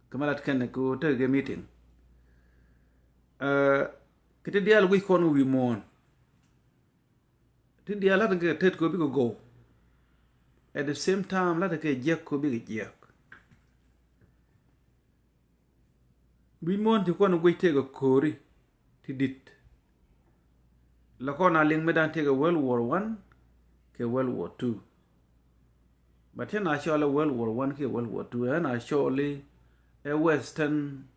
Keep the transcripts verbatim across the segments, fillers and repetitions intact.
Kä mɛ lat kɛn kɛ tekɛ meeting. Ɛ, kɛ ti diaal guic kɔn wi̱i̱ muɔ̱ɔ̱n. Ti diaal lat kɛ tet kɛ bikɛ go̱w. At the same time lat kɛ jiɛk kɛ bikɛ jiɛk. Wi̱i̱ muɔ̱ɔ̱n ti kɔn guic tekɛ ko̱ri ti di̱t. La kɔn a liŋ mi dan tekɛ World War One kɛ World War Two. But ti na cɔl ɛ World War One kɛ World War Two, ɛn a cɔl ɛ Western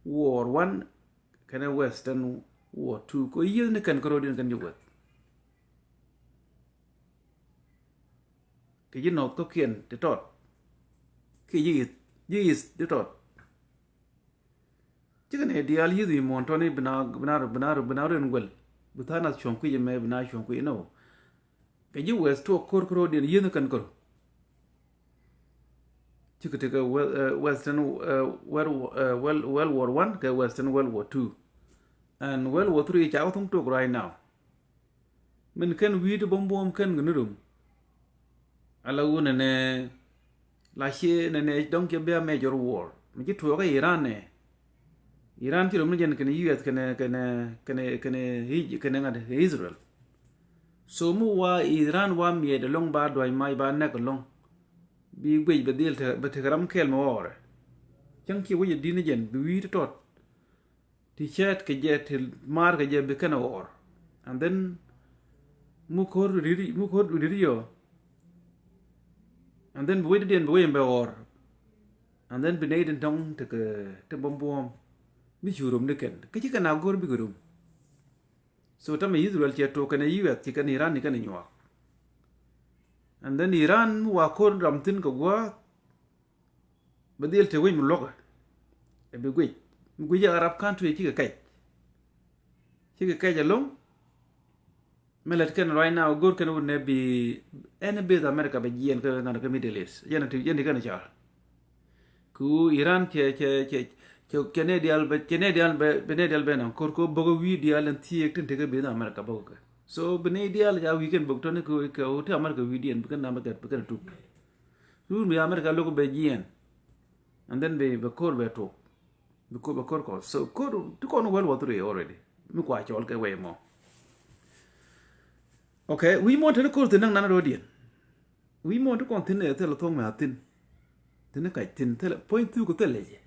War One kɛnɛ Western War Two. Kɛ yieth ni kɛn kärɔ̱diɛn kɛn ji̱ weth. Kɛ ji̱ North kɔ̱kiɛn ti tɔt. Kɛ ji̱ East, ji̱ East ti tɔt. Cikɛ nɛ diaal yieth wi̱i̱ muɔ̱ɔ̱n tɔni bina, bina, bina, bina ren guɛl. Bi tha̱a̱ŋ nath cuɔ̱ŋ kui̱c ɛmɛ bina cuɔ̱ŋ kui̱ inɔ. Kɛ ji̱ West tuɔɔk ko̱r kärɔ̱diɛn yieth ni kɛn kärɔ̱. Cikɛ tekɛ we-, ɛ, Western, ɛ, World, ɛ, World, World War One kɛ Western World War Two. And World War Three ca wä thuŋ tok right now. Min kɛn wi̱i̱ ti buɔ̱m buɔ̱m kɛn kɛ ni rum. Ala wun nɛnɛ la cie nɛnɛ dɔ̱ŋ cɛ bia major war. Mi ci tuɔɔkä Iran nɛ. Iran ci rum ni jɛn kɛnɛ U S kɛnɛ, kɛnɛ, kɛnɛ, kɛnɛ Ij-, kɛnɛ ŋa̱t Israel. So mi wa Iran wa miɛt ɛlɔ̱ŋ ba duac mac ba nɛk ɛlɔ̱ŋ. Bi guic bɛ dhil te, bɛ tekɛ ram kɛl mi ɣɔɔrɛ. Cäŋ ci wec ɛ di̱t ni jɛn bi wi̱i̱ ti tɔt. Ti cɛɛt kɛ jɛ, ti maar kɛ jɛ bi kɛn ɛ ɣɔr. And then mi ko̱r ri, mi ko̱r ri yɔ. And then bi wecdiɛn bi wec bɛ ɣɔr. And then bi nɛy tin tɔŋ ti kɛ ti buɔ̱m buɔ̱m. Mi cu rom ni kɛn kä ci kɛn a go̱r bikɛ rom. So tamɛ Israel cɛ tok kɛn ɛ U S ci kɛn Iran ni kɛn ɛ nyuak. And then Iran mi wa ko̱r ram thin kɛ gua̱a̱th. Bɛ dhil te wec mi luɔkä. Ɛ bi guic. Mi guic ɛ Arab country cikɛ kɛc. Cikɛ kɛc ɛlɔ̱ŋ. Mi lät kɛn right now go̱r kɛn wut nɛ bi ɛn base America bɛ jiɛn kä ŋa̱n kä Middle East. Yɛn ti, yɛn ti kɛn car. Ku Iran cɛ, cɛ, cɛ, cɛ, cɛ nɛ dial bɛ, cɛ nɛ dial bɛ, bɛ nɛ dial bɛ naŋ ko̱r ko̱ bäkä wi̱i̱ dial ɛn thiek tin tekɛ base America bäkä kɛ. So bi nɛ dial ca wi̱i̱ kɛn bäk tɔni kɛ, kɛ wut ti America wi̱i̱ diɛn bi kɛn America bi kɛn tuk. Run bi America lo̱k bɛ jiɛn. And then bi, bi ko̱r bɛ tok. Bi ko̱r, bi ko̱r kɔn. So ko̱r ti kɔn World War Three already. Mi kua cɔl kɛ wee mɔ. Okay, wi̱i̱ muɔ̱ɔ̱n teni ko̱r thin näk nan ro̱diɛn. Wi̱i̱ muɔ̱ɔ̱n ti kɔn thin ɛ thil thuɔ̱ŋ mɛ a thin. Thin kac thin thil puɔ̱ny thuk thil lɛ jɛ.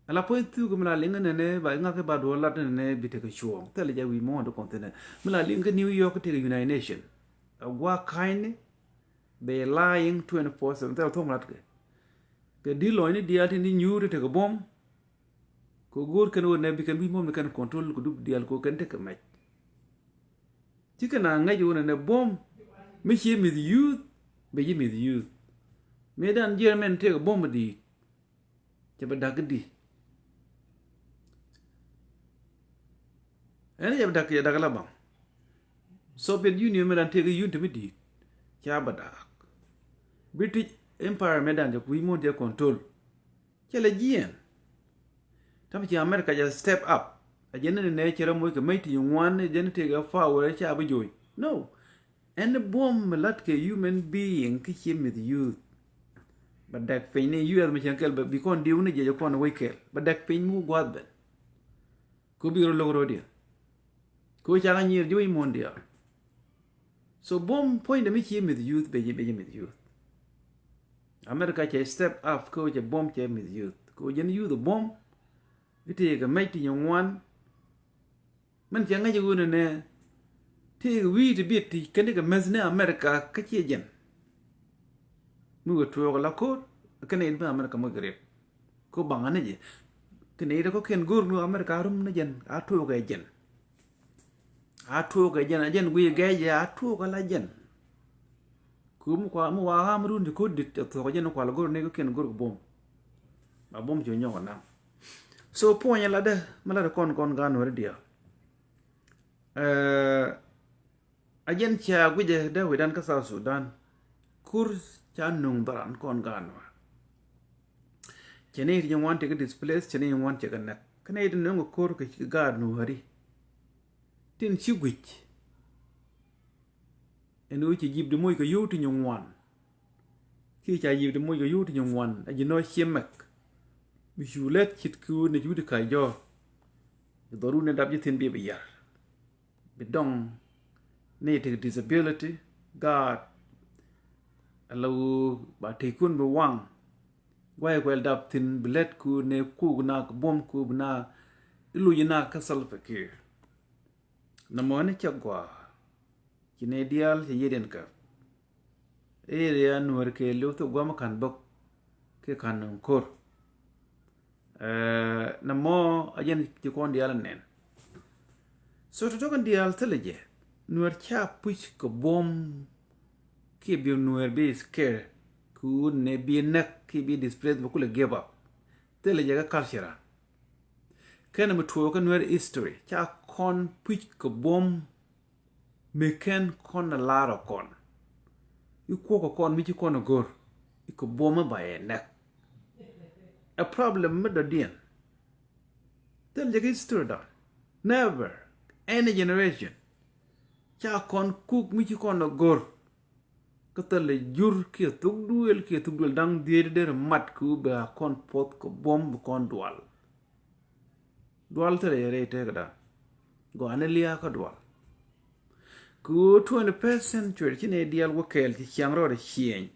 Ala puɔ̱ny thuk mi la liŋ nɛnɛ ba ŋa̱k ba duɔl lat nɛnɛ bi tekɛ cuɔ̱ɔ̱ŋ. Thil lɛ jɛ wi̱i̱ muɔ̱ɔ̱n ti kɔn thin ɛ. Mi la liŋ kä New York tekɛ United Nation. A gua̱a̱k ka̱nyni. They lying twenty-four seven. Thil thuɔ̱ŋ lat kɛ. Kɛ di̱t lɔcni diaal tin di nyuur ti tekɛ buɔ̱m. Kɛ go̱o̱r kɛn ɣöö nɛ bi kɛn wi̱c buɔ̱m ni kɛn control kɛ dup diaal kɛ ɣöö kɛn tekɛ mɛc. Ci kɛn a ŋäc ɣöö nɛ nɛ buɔ̱m mi cie mith youth bɛ ji̱ mith youth. Mëë dan jiɛɛr mɛn tekɛ buɔ̱m di̱i̱t. Cɛ bɛ da̱k di. Ɛn cɛ bɛ da̱k, cɛ da̱k la baŋ. Soviet Union mi dan tëëk unity mi di̱i̱t ca bɛ da̱k. British Empire mi dan jɛ kui̱ muɔ̱n jɛ control. Cɛ lɛ jiɛn. Tam ci America jɛ step up. A jɛ ni nɛ cɛ rɛ moc kɛ mec ti ŋuan jɛ ni tëëk ɛ power ca bɛ joc. No. Ɛn buɔ̱m mi lat kɛ human being kä ci mith youth. Bɛ dɛk piny ni U S mi cieŋ kɛl bɛ bi kɔn diw ni jiɛc kɔn wec kɛl bɛ dɛk piny mi wä gua̱th ben. Kɛ bi rɔ lo̱k rɔ̱diɛn. Kɛ wä cakɛ nyier ji̱ wec muɔ̱n diaal. So buɔ̱m puɔ̱nydɛ mi ci mith youth bɛ ji̱ bɛ ji̱ mith youth. America cɛ step up kɛ wä cɛ buɔ̱m cɛ mith youth kɛ wä jɛn youth buɔ̱m. I̱ tëëkɛ mec ti nyi ŋuan. Min cɛ ŋäc ɣöö nɛnɛ tëëkɛ wi̱i̱ ti biet ti kɛn ti kɛ mäth ni America kä ciɛ jɛn. Mi wee tuɔɔk la ko̱r kɛn in bi America moc kɛ riɛk. Ko baŋ ni jɛ kɛn in kɔ kɛn go̱r ni America a rum ni jɛn a tuɔɔk ɛ jɛn. A tuɔɔk ɛ jɛn a jɛn guiy gɛɛc ɛ a tuɔɔk ala jɛn. Ku mi kua mi wa ɣam run ti ko̱r dit ɛ thuɔk ɛ jɛn kual go̱r ni kɔ kɛn go̱r kɛ buɔ̱m. Ba buɔ̱m cu nyɔk ɛ naŋ. So puɔ̱ny ɛ latdä mi latdä kɔn kɔn gan weri diaal. Ɛ, a jɛn ca guicɛ dee wi̱dan kä South Sudan. Kur ca nuŋ dharan kɔn gaat nuɔ̱ɔ̱r. Cɛ ni ti jɛ ŋuan cɛ kɛ displace, cɛ ni jɛ ŋuan cɛ kɛ näk. Kä ni ti nuŋ kɛ kur kɛ ci gaat nuɔ̱ɔ̱ri. Tin ci guic. Ɛn ɣöö cɛ jip di moc kɛ yio̱w ti nyɛ ŋuan. Ti ca yiëëdi moc kɛ yio̱w ti nyin ŋuan a ji̱ nɔ cie mɛk. Bi cu lɛt ce̱tkɛ ɣöö ni cu wi̱cdɛ ka̱c jɔ̱ɔ̱r. Bi dhɔrun ni dap ji̱ thi̱n bi bi yar. Bi dɔŋ ni ti disability, gaat. Ala ɣöö ba tëëkun bi waŋ. Gua̱c kuɛl dap thi̱n bi lɛt ku ni kuk nak buɔ̱m ku bi na iluc nak kä Salva Kiir. Nɔmɔ ni cɛ gɔaa. Ci nɛy diaal cɛ yiëëdiɛn kɛ. Area Nuäär kɛɛliw thok gua̱a̱th mi ka̱n bäk kiɛ ka̱n ko̱r. Ɛɛ, nɔmɔ a jɛn ci kɔn diaal nɛn. So tɔ̱tɔ̱ kɛn diaal thilɛ jɛ Nuäär ca puc kɛ buɔ̱m kiɛ bi Nuäär bi scare kɛ ɣöö nɛ bi näk kiɛ bi displace bɛ kulɛ give up. Thilɛ jɛ kä culture. Kɛn mi tuɔɔk kä Nuäär history ca kɔn puc kɛ buɔ̱m mi kɛn kɔn a lar ɔ kɔn. I̱ kuɔk ɔ kɔn mi ci kɔn a go̱r i̱ kɛ buɔ̱m mi ba yɛ näk. A problem mi dɔ̱diɛn. Thil jɛ kä history dɔ̱ŋ. Never any generation ca kɔn kuk mi ci kɔn a go̱r. Kä thilɛ jur kiɛ thuk duëël kiɛ thuk duëël da̱ŋ dhieec derɛ mat kɛ ɣöö bɛ a kɔn puɔth kɛ buɔ̱m bi kɔn dual. Dual thilɛ yɛ rɛy tëëkda. Gɔaa ni lia̱a̱ kä dual. Kɛ ɣöö twenty-first century ci nɛy diaal wä kɛɛl ci ciaŋ rɔɔdɛ ciëny.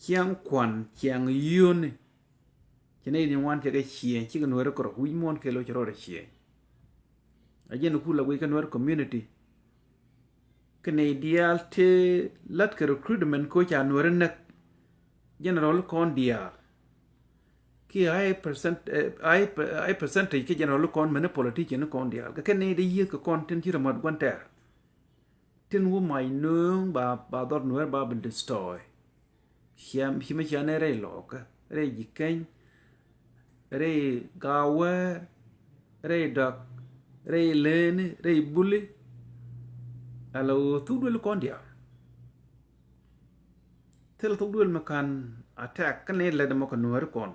Ciaŋ kuan, ciaŋ yio̱ni. Ci nɛy ni ŋuan cɛ kɛ ciëny, cikɛ Nuäärä kɛ rɔ wi̱c muɔ̱ɔ̱n kɛɛl wä ci rɔɔdɛ ciëny. A jɛn ku la guic kä Nuäär community. Kä nɛy diaal tëë la̱tkɛ recruitment kɛ ɣöö ca Nuäärä näk. General kɔn diaal. Kiɛ high percent, eh, high pe-, high percentage kä general kɔn mɛni politician kɔn diaal. Kɛ kɛn nɛy dee yiëëth kɛ kɔn tin ci rɛ mat gua̱n tɛr. Tin wä mac nööŋ ba, ba dhɔr Nuäär ba bi destroy. Ciam, ci mi cianɛ rɛy Lɔɔkä, rɛy Ji̱kɛny, rɛy Gawɛɛr, rɛy Dɔak, rɛy Leni, rɛy Buli. Ala ɣöö thuk duël kɔn diaal. Thil thuk duël mi ka̱n attack kä ni lɛt mɔ kɛ Nuääri kɔn.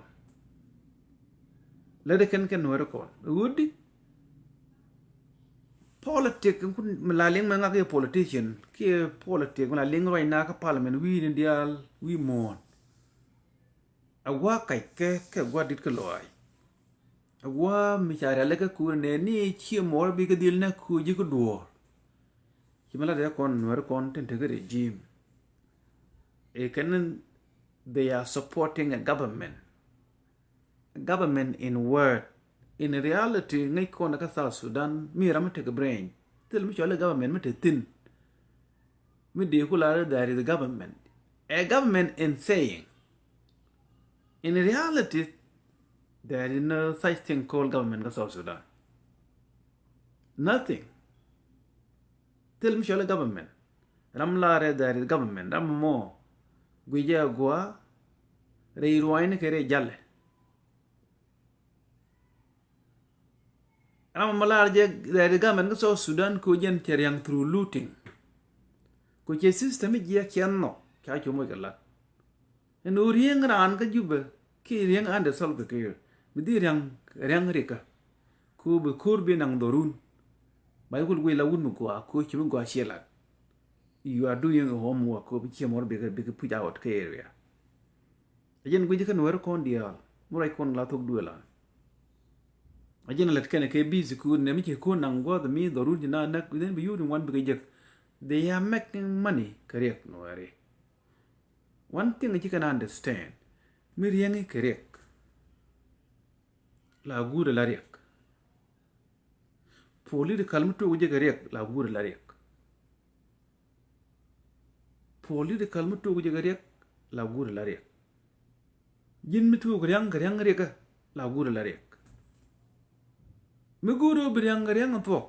Lɛt kɛn kɛ Nuääri kɔn. Ɣöödi. Politic, mi la liŋ mɛ ŋak kiɛ politician, kiɛ politic, mi la liŋ ruacna kä parliament, wi̱i̱ni diaal, wi̱i̱ muɔ̱ɔ̱n. A gua̱a̱ kac kɛ, kɛ gua̱a̱ dit kä lɔaac. A gua̱a̱ mi ca rialikä kuuni nɛ ni ciɛ mɔr bi kä dhil nɛ kuuc ji̱ kä duɔ̱ɔ̱r. Ci mi la dee kɔn Nuääri kɔn tin tekɛ regime. Ɛ kɛn, they are supporting a government. Government in word. In reality, ŋäc kɔn kä South Sudan, mi ram mi tekɛ brain. Thil mi cɔl i̱ government mi te thi̱n. Mi dee ku lar i̱ there is a government. A government in saying. In reality, there is no such thing called government kä South Sudan. Nothing. Thil mi cɔl i̱ government. Ram lar i̱ there is government. Ram mɔ. Guic jɛ a gua̱a̱. Rɛy ruanyni kɛ rɛy jalɛ. Ram mɔ lar jɛ there is government kä South Sudan kɛ jɛn cɛ riaŋ through looting. Kɛ cɛ system mi jiɛk cɛ nhɔk ca cu moc kɛ lat. Ɛn ɣöö riäŋ raan kä Jubɛ kiɛ riäŋ under Salva Kiir. Bi dhil riaŋ, riaŋ rikä. Kɛ ɣöö bi ko̱r bi naŋ dhɔrun. Ba i̱ kul guic la wut mi gɔaa kɛ ɣöö ci mi gɔaa ciɛ lat. You are doing your homework kɛ ɣöö bi ciɛ mɔr bikɛ, bikɛ push out kä area. A jɛn guic kä Nuääri kɔn diaal. Mi ruac kɔn la thok duël an. A jɛn lät kɛn kɛ busy kɛ ɣöö nɛ mi ci ko̱r naŋ gua̱a̱th mi dhɔrun ci na näk, then bi yut in wan bikɛ jek. They are making money kɛ riɛk Nuääri. One thing ci kɛn understand, mi riäŋi kɛ riɛk la guut ala riɛk. Political mi tuɔk jɛ kɛ riɛk la guut ala riɛk. Political mi tuɔk jɛ kɛ riɛk la guut ala riɛk. Ji̱n mi tuɔk riaŋ kɛ riaŋ riɛkä la guut ala riɛk. Mi go̱o̱r ɣöö bi riaŋ kɛ riaŋ thuɔ̱k.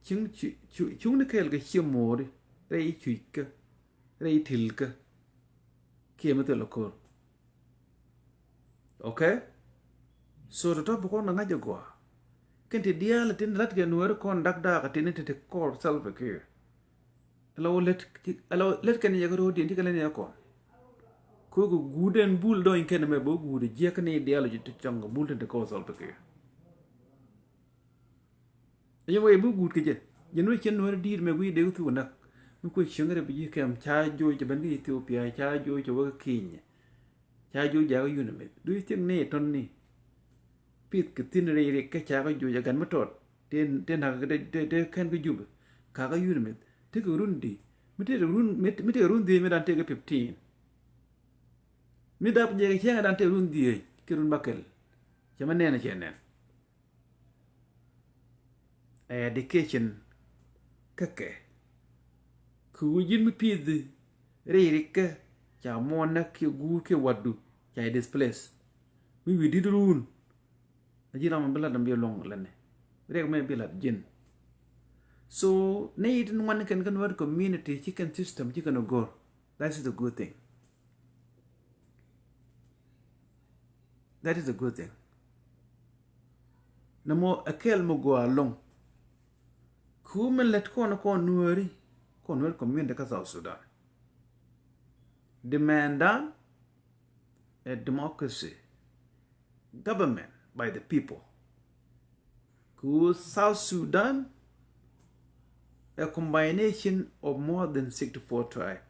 Cuŋ, cu, cu, cuŋni kɛɛl kɛ ciɛ mo̱o̱ri rɛy cuc kä, rɛy til kä. Kiɛ mi thil ko̱r. Okay? So tɔ̱tɔ̱ bi kɔn kɛ ŋa̱c ɛ gɔaa. Kɛn ti diaal tin lat kɛ Nuääri kɔn dak daak tin ti ti kɔr Salva Kiir. Ala wä lät, ala wä lät kɛn yɛ kɛ ro̱o̱diɛn ti kɛ lät yɛ kɔn. Kɛ wä kɛ guut ɛn bul dɔny kɛn mɛ bä guut jiɛk ni diaal ti cɔŋ kɛ bul tin ti kɔr Salva Kiir. Yɛ wä yɛ bi guut kɛ jɛ. Jɛ nuɔ̱c cɛn Nuääri di̱i̱t mɛ guiy dee wä thuk näk. Mi kuc cieŋ refugee camp, ca joc cɛ ben kä Ethiopia, ca joc cɛ wä kä Kenya, ca joc jakä UNMISS. Do you think ni tɔn ni pith kɛ thin rɛy rik kä ca kä joc a gan mi tɔt? Te, te nak te, te, te kɛn kä Jubɛ, ka kä UNMISS tekɛ run di? Mi tekɛ run, mi, mi tekɛ run dhiec, mi dan tekɛ fifteen. Mi dap jɛ kɛ cieŋ dan tekɛ run dhiec kiɛ run bäkɛl. Cɛ mi nɛn cɛ nɛn. Ɛ education kä kɛ. Kɛ ɣöö ji̱n mi pi̱i̱thi rɛy rikä ca muɔ̱ɔ̱n näk kiɛ guur kiɛ watdu ca displace. Mi wi̱i̱ di̱t run. A ji̱n ram mi bi lat däm bi luɔ̱ŋ lɛnɛ. Riɛk mɛ bi lat ji̱n. So nɛy tin ŋuan kɛn kä Nuer community ci kɛn system ci kɛn a go̱r. That is a good thing. That is a good thing. Nɛ mɔ ɛ kɛl mi gɔaa loŋ. Ku mi lät kɔn kɔn Nueri, kɔn Nuer community kä South Sudan. Demand dan ɛ democracy, government by the people. Ku South Sudan a combination of more than sixty-four tribe.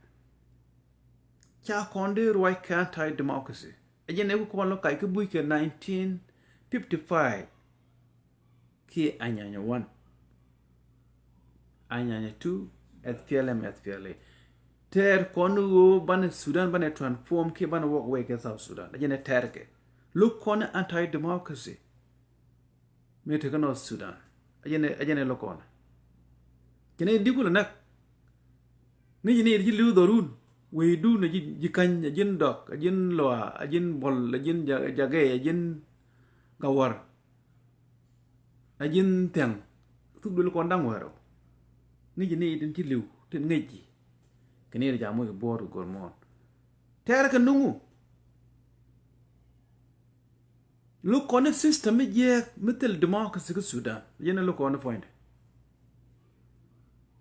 Ca kɔn dee ruac kɛ anti-democracy. Ɛ jɛn ɛ ku kɔn lɔ kac kä buc kɛ nineteen fifty-five kiɛ Anyanya one, Anyanya two, SPLM, SPLA. Tɛɛr kɔn ɣöö banɛ Sudan banɛ transform kiɛ banɛ walk away kɛ South Sudan. Ɛ jɛn ɛ tɛɛr kɛ. Lo̱k kɔn anti-democracy. Mi tekä North Sudan. A jɛn, a jɛn ɛ lo̱k kɔn. Cɛ ni di̱k kulɛ näk. Ŋäci ni ci li̱w dhɔrun. Wecdun a ji̱, ji̱ Kany, a ji̱n Dɔk, a ji̱n Lɔa, a ji̱n Bol, a ji̱n Ja-, Jagɛ, a ji̱n Gawar, a ji̱n Thiaŋ. Thuk duël kɔn da̱ŋ wäl rɛw. Ŋäci ni tin ci li̱w, tin ŋäci. Kɛ ni ca moc kɛ buɔɔr kɛ go̱r muɔ̱ɔ̱n. Tɛɛr kɛ nuŋu. Lo̱k kɔn ni system mi jiääk mi thil democracy kä Sudan. Jɛn ni lo̱k kɔn ni puɔ̱nydɛ.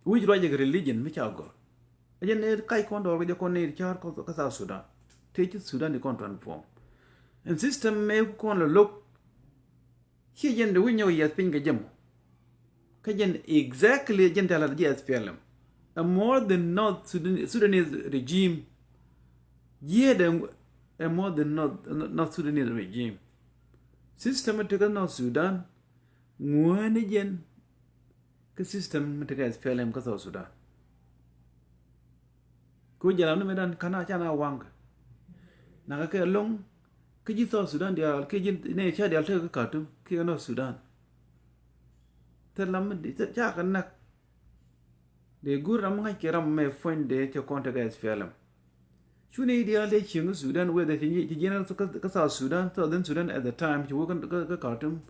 Wi̱c ruac jɛ kɛ religion mi ca gɔr. Jɛn ni kac kɔn dɔɔr kɛ jɛ kɔn ni ca̱r kä, kä South Sudan. Tëë ci Sudan di kɔn transform. And system mëë ku kɔn lɛ lo̱k. Ciɛ jɛn di wi̱c nyɔk yiɛth piny kɛ jɛ mɔ. Kä jɛn exactly jɛn tɛ̈ lat ji̱ SPLM. A more than North Sudan, Sudanese regime. Jiɛɛdɛ a more than North, North Sudanese regime. System mi tekä North Sudan ŋuäni jɛn kä system mi tekä SPLM kä South Sudan. Ku jɛ lam ni mɛ dan kana ca na waŋ kɛ. Nakä kɛ loŋ kä ji̱ South Sudan diaal kiɛ ji̱ nɛ ca diaal tekɛ kä Khartoum kiɛ North Sudan. Thil lam mi ca kɛ nak. Dee go̱r ram mi ŋa̱c kɛ ram mɛ puɔ̱nydɛ cɛ kɔn tekɛ SPLM. Cu ni diaal dee cieŋ kä Sudan whether ci jiɛn kä, kä South Sudan, Southern Sudan at the time ci wä kä, kä, kä Khartoum.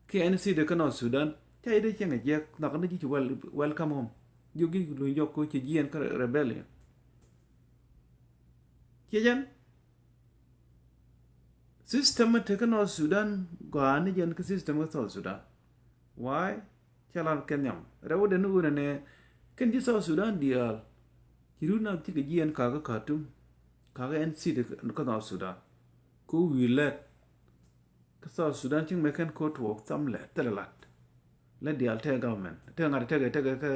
Kiɛ N C dee kä North Sudan ca yi dee cieŋ a jiɛk nhɔk ni ji̱ ci wel-, welcome home. Jiök ji̱ luny jɔk ko ci jiɛn kä rebellion. Ciɛ jɛn system mi tekä North Sudan gɔaa ni jɛn kä system kä South Sudan. Why? Ca lar kɛ nhiam rɛw den wunɛ nɛ kɛn ji̱ South Sudan diaal. Ci run nath cikɛ jiɛn kakä Khartoum, kakä N C dee kä North Sudan. Ko wi̱i̱ lɛt kä South Sudan cieŋ mɛ kɛn ko tuɔɔk tham lɛ thilɛ lat. Lɛ diaal tekɛ government tekɛ ŋa̱t tekɛ tekɛ kä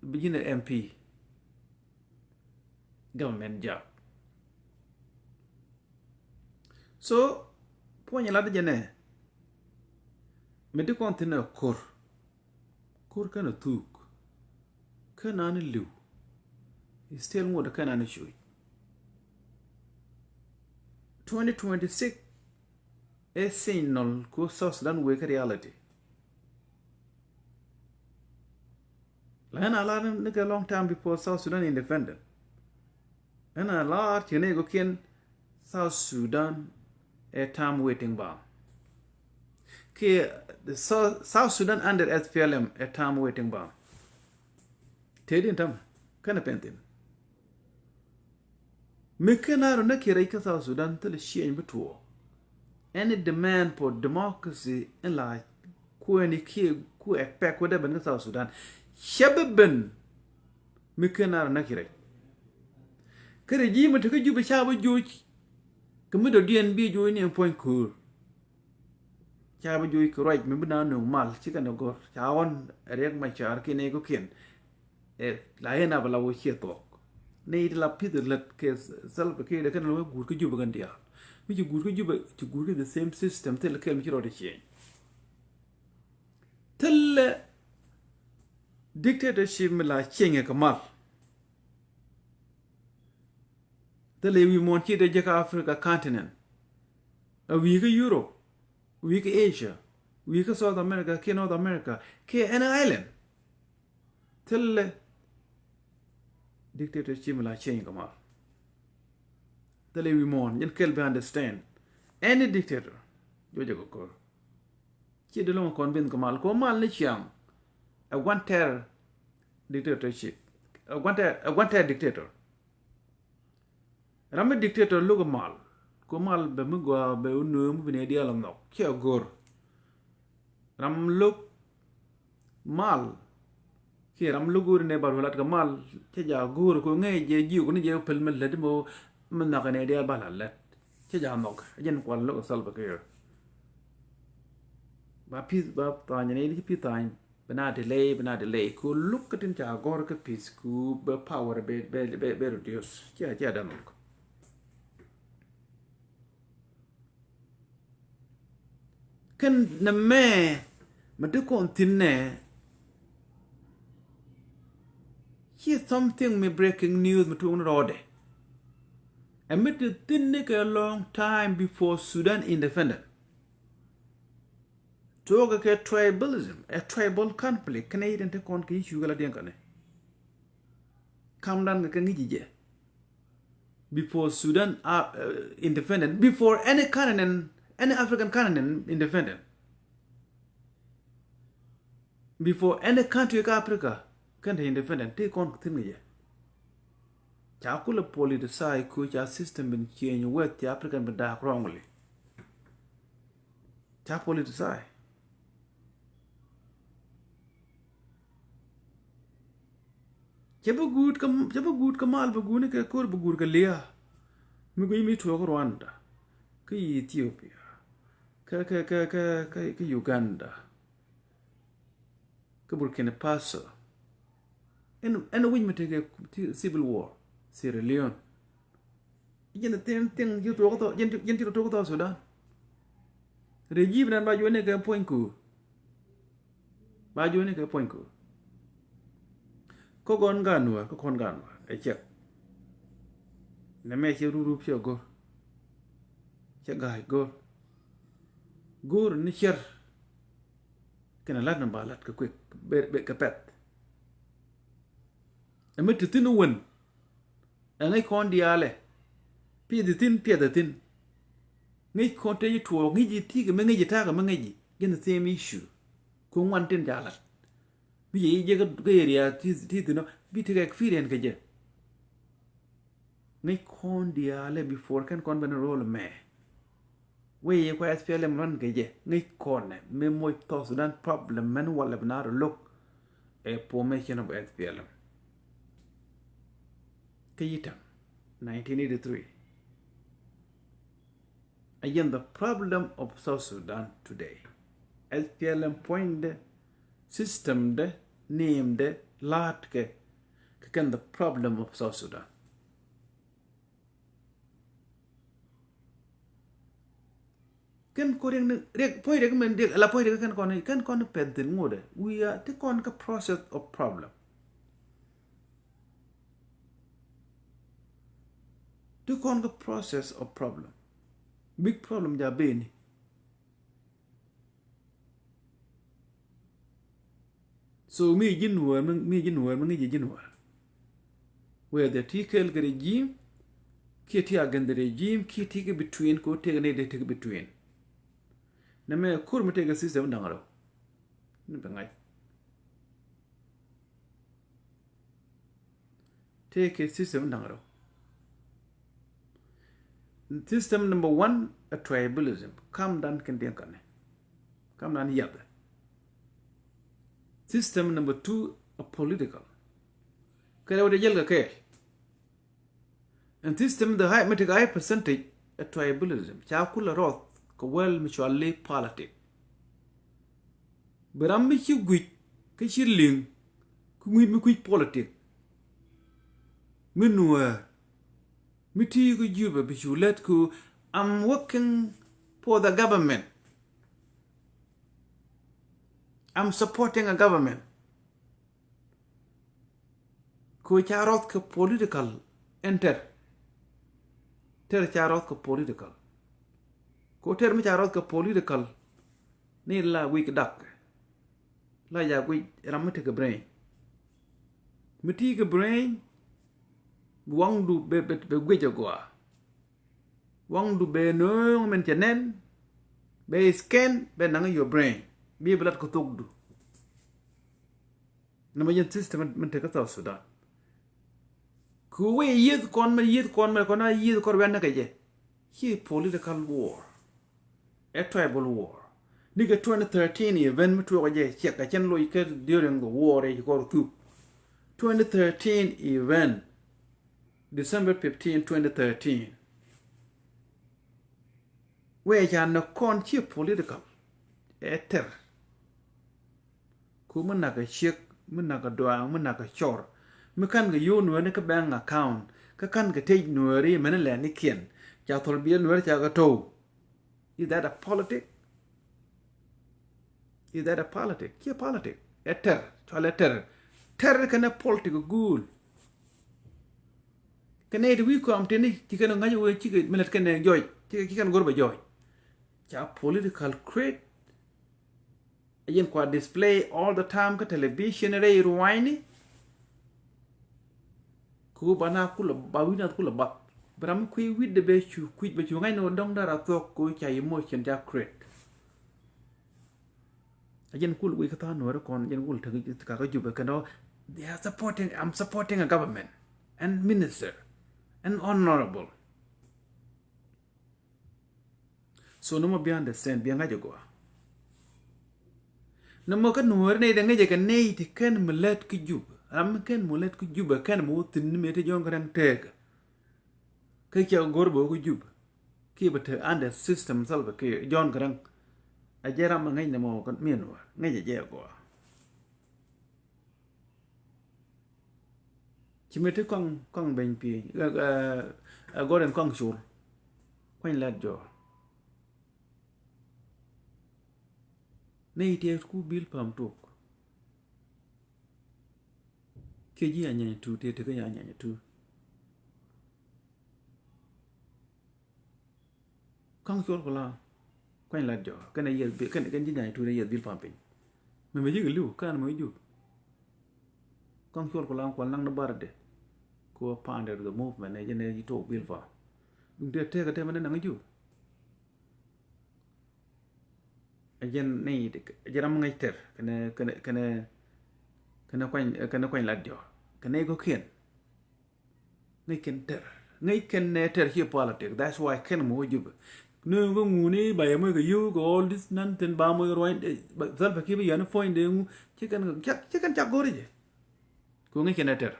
bi ji̱n MP. Government job. So puɔ̱ny lat jɛ nɛ mi di kɔn thi̱n ɛ ko̱r. Ko̱r kɛn ɛ thuk. Kɛn an li̱w. Still ŋot kɛn an cuc. Twenty twenty-six ɛ signal ko South Sudan wek kä reality. La ɛn a lar ni kɛ long time before South Sudan independent. Ɛn a lar ci nɛ ko kiɛn South Sudan ɛ time waiting bomb. Kiɛ the South, South Sudan under SPLM ɛ time waiting bomb. Tëë din tam kɛn ɛ pɛn thin. Mi ken a rɔ näk kiɛ rɛc kä South Sudan thilɛ ciɛny bi tuɔɔk. Any demand for democracy in la kuɛni kiɛ ku expect wä dee ben kä South Sudan. Cɛ bi ben mi ken a rɔ näk kiɛ rɛc. Kä regime ti kä Juba ca bi joc kɛ mi dɔ̱diɛn bi joc ni ɛn puɔ̱ny ko̱o̱r. Ca bi joc kɛ ruac mi bi na nöŋ mal cikɛ ni gɔ̱r ca ɣɔn Riek Machar kiɛ nɛy kɔ̱kiɛn. Ɛ la yɛn a bɛ la wä ciɛ thuɔk. Ni it la pith lät kɛ Salva Kiir dɛ kɛn la wä guut kä Juba kɛn diaal. Mi ci guut kä Juba ci guut kä the same system thil kɛl mi ci rɔɔdɛ change. Thilɛ dictatorship mi la change kɛ mal. Thilɛ wi̱i̱ muɔ̱ɔ̱n ci dee jek Africa continent. A wi̱i̱ kä Europe, wi̱i̱ kä Asia, wi̱i̱ kä South America kiɛ North America kiɛ any island. Thilɛ dictatorship mi la change kɛ mal. Thilɛ wi̱i̱ muɔ̱ɔ̱n jɛn kɛl bi understand. Any dictator jɔcɛ kɛ ko̱r. Ci di loŋ kɔn bin kɛ mal kɛ mal ni ciaŋ. Ɛ guan tɛr dictatorship. Ɛ guan tɛr, ɛ guan tɛr dictator. Ram mi dictator lo̱k mal. Kɛ mal bɛ mi gɔaa bɛ wä nööm bi ni diaal ɔ nhɔk. Ci ɛ go̱r. Ram lo̱k mal kiɛ ram lo̱k go̱o̱ri nɛ ba ruɔlat kɛ mal cä jaak go̱o̱ri kɛ ŋäc jɛ jiök ni jɛ päl mi lät mi mi nhɔk ni diaal ba la lät cä jaak nhɔk. Jɛn kual lo̱k Salva Kiir. Ba pi̱th ba tha̱a̱ny ni ci pi̱th tha̱a̱ny bi na delay bi na delay ku lo̱k kä tin ca gɔ̱r kä pi̱th ku bɛ power bɛ bɛ bɛ reduce. Cia cia dan nhɔk. Kɛn nɛ mɛ mɛ ti kɔn thi̱n nɛ ci something mi breaking news mi tuŋ ni rɔɔdɛ. Ɛ mi ti thi̱n ni kɛ long time before Sudan independent. Tuɔɔkɛ kɛ tribalism ɛ tribal conflict kɛnɛ yi den ti kɔn kɛ yi cukä la diɛn kɛnɛ. Kam dan kɛ kɛ ŋi̱ci jɛ. Before Sudan uh, uh, independent, before any continent, any African continent independent, before any country ka Africa kɛn te independent ti kɔn thi̱n kɛ jɛ. Ca kulɛ politicize ku ca system bin change weth ti African bin da̱a̱k wrongly. Ca politicize. Cɛ bi guut kä cɛ bi guut kä mal bi guuni kɛ ko̱r bi guut kɛ lia̱a̱. Mi guic mi tuɔɔk Rwanda kä Ethiopia kä kä kä kä kä Uganda kä Burkina Faso. Ɛn ɛn wi̱c mi tekɛ civil war Sierra Leone. Jɛn thi̱n thi̱n ji̱ tuɔɔk thɔ jɛn ji̱ tuɔɔk thɔ Sudan. Regime nan ba juɔni kɛ puɔ̱ny ku. Ba juɔni kɛ puɔ̱ny ku. Kä gɔn gan wä kä kɔn gan wä ɛ cɛk. Nɛ mɛ cɛ rurup cɛ go̱r. Cɛ ga̱a̱c go̱r. Go̱r ni cɛr. Kɛn a lat ni ba lat kɛ kuek bɛ kɛ pɛth. Ɛmɛ ti thi̱n wän. Ɛ ŋäc kɔn diaalɛ. Piɛth thi̱n piɛth thi̱n. Ŋäc kɔn te ji̱ tuɔɔk ŋäc ji̱ ti̱i̱ kɛ mi ŋäc ji̱ ta̱a̱ kɛ mi ŋäc ji̱ jɛn the same issue. Ku ŋuan tin ca lat. Bi jɛ ji̱ jɛ kä area ti thi̱n ɔ bi tekɛ experience kɛ jɛ. Ŋäc kɔn diaalɛ before kɛn kɔn ben rol mɛ. Wee yɛ kua S P L M run kɛ jɛ ŋäc kɔn nɛ mi moc South Sudan problem mɛn walɛ bi naar lo̱k. Ɛ formation of S P L M. Kä yi̱ta̱ŋ nineteen eighty-three. Again, the problem of South Sudan today. S P L M puɔ̱nydɛ, systemdɛ, ni̱i̱mdɛ, la̱a̱tkɛ kɛ kɛn the problem of South Sudan. Kɛn kɔ riɛk ni riɛk puɔ̱ny riɛk mɛn riɛk ala puɔ̱ny riɛk kɛn kɔn kɛn kɔn pɛn thin ŋuɔdɛ wi̱i̱ a ti kɔn kä process of problem. Ti kɔn kä process of problem. Big problem ja beni. So mi ji̱ nuɔɔr mi ji̱ nuɔɔr mi ŋi̱ci ji̱ nuɔɔr. Whether ti kɛɛl kɛ regime kiɛ ti against the regime kiɛ ti kɛ between kɛ wä tëk ni dee tëk between. Nɛ mɛ kur mi tëk kɛ system da̱ŋ rɛw. Ni bɛ ŋa̱c. Tëëkɛ system da̱ŋ rɛw. System number one, a tribalism. Kam dan kɛn diɛn kani. Kam dan yath. System number two, a political. Kɛ rɛw dee jäl kɛ kɛɛl. And system the high, mi tekɛ high percentage, a tribalism. Ca kulɛ rɔth kɛ wäl mi cɔal i̱ politic. Bi ram mi ci guic kä ci liŋ Ŋui̱c mi kui̱c politik mi Nuäär mi ti kä Juba bi cu lät ku, I'm working for the government. I'm supporting a government. Ku ca rɔth kɛ political ɛn tɛr. Tɛr ca rɔth kɛ political. Ku tɛr mi ca rɔth kɛ political ni la wi̱c dak. La ya wi̱c ram mi tekɛ brain. Mi ti kɛ brain, waŋdu bɛ, bɛ, bɛ guic a gɔaa. Waŋdu bɛ nööŋ min cɛ nɛn, bɛ scan, bɛ naŋ your brain. Bi bi lat kɛ thokdu. Nɛ mɛ yɛn system min tekɛ South Sudan. Ku wee yieth kɔn mɛ, yieth kɔn mɛ, kɔn a yieth kɔn wɛn ni kɛ jɛ. Ci political war. Ɛ tribal war. Ni kɛ twenty thirteen event mi tuɔɔk jɛ ciɛk kɛ cɛn loc kɛ during the war ɛ ci kɔr thup. Twenty thirteen event. December fifteen, twenty thirteen. Wee ca nɛ kɔn ci political. Ɛ tɛr. Ku mi nak kɛ ciek, mi nak kɛ duaŋ, mi nak kɛ cɔr. Mi kan kɛ yo̱o̱ Nuääri kä bank account, kä kan kɛ tec Nuääri mɛn lɛ ni kiɛn. Ca thol biɛl Nuääri ca kɛ to̱w. Is that a politic? Is that a politic? Ciɛ politic. Ɛ tɛr, cual ɛ tɛr. Tɛr kɛnɛ politic guul. Kɛnɛ ti wi̱i̱ kɔam tini ci kɛn ŋa̱c wee cikɛ mi lät kɛnɛ jɔc, cikɛ, ci kɛn go̱r bɛ jɔc. Ca political create. Ɛ jɛn kua display all the time kä television rɛy ruanyni. Ku ba na kulɛ ba wi̱na kulɛ ba. Bɛ ram kui̱ wi̱dɛ bɛ cu kui̱ bɛ cu ŋa̱cni wä dɔ̱ŋ dara thuɔ̱k ku ca emotion ca create. Ɛ jɛn kul wi̱i̱ kä tha̱a̱ŋ Nuääri kɔn, jɛn kul tek kakä Jubɛ kɛn ɔ, they are supporting, I'm supporting a government and minister and honorable. So nɔmɔ bi understand, bi ŋa̱c ɛ gɔaa. Nɔmɔ kä Nuääri nɛy ti ŋäcɛ kɛ nɛy ti kɛn mi lät kä Jubɛ. Ram mi kɛn mi lät kä Jubɛ kɛn mi wä thi̱n ni mëë ti Jɔ̱ɔ̱ŋ Garaŋ tëëkä. Kä cɛ go̱r bɛ wä kä Jubɛ. Kiɛ bɛ te under system Salva Kiir, Jɔ̱ɔ̱ŋ Garaŋ. A jɛ ram mi ŋäc nɔmɔ kä mi Nuäär, ŋäcɛ jɛ ɛ gɔaa. Ci mi ti kɔŋ, kɔŋ beny pi̱i̱, ɛ, ɛ, ɛ, gɔr in kɔŋ col. Kuany lat jɔɔr. Ni itiɛ ku bil pam tuk. Kiɛ ji̱ a nyany tu, tiɛ ti kä ya nyany tu. Ka̱ŋ cuɔl kula kuany lat jɔ kɛn a yiɛth bi, kɛn, kɛn ji̱ nyany tuut a yiɛth bil pam piny. Mɛ mɛ ji̱ kɛ li̱w kan mɛ ji̱. Ka̱ŋ cuɔl kula kual naŋ ni bar dɛ. Ku a pa̱a̱n dɛ the movement ɛ jɛn ɛ ji̱ tok bil pam. Duŋ tëë tëëk a tɛmɛ ni naŋ ji̱. Ɛ jɛn ni, ɛ jɛn ram ŋäc tɛr kɛnɛ, kɛnɛ, kɛnɛ, kɛnɛ kuany, kɛnɛ kuany lat jɔ kɛnɛ kɔkiɛn. Ŋäc kɛn tɛr. Ŋäc kɛn nɛ tɛr ci politic. That's why kɛn mɔ wä Jubɛ. Ni ŋä ŋuni ba yɛ moc kɛ yio̱w kɛ all this nonsense ba moc ruany, eh, ba, Salva Kiir bi yɛn puɔ̱ny dee ŋu. Ci kɛn cak, ci kɛn cak go̱ri jɛ. Kɛ ŋäc kɛn nɛ tɛr.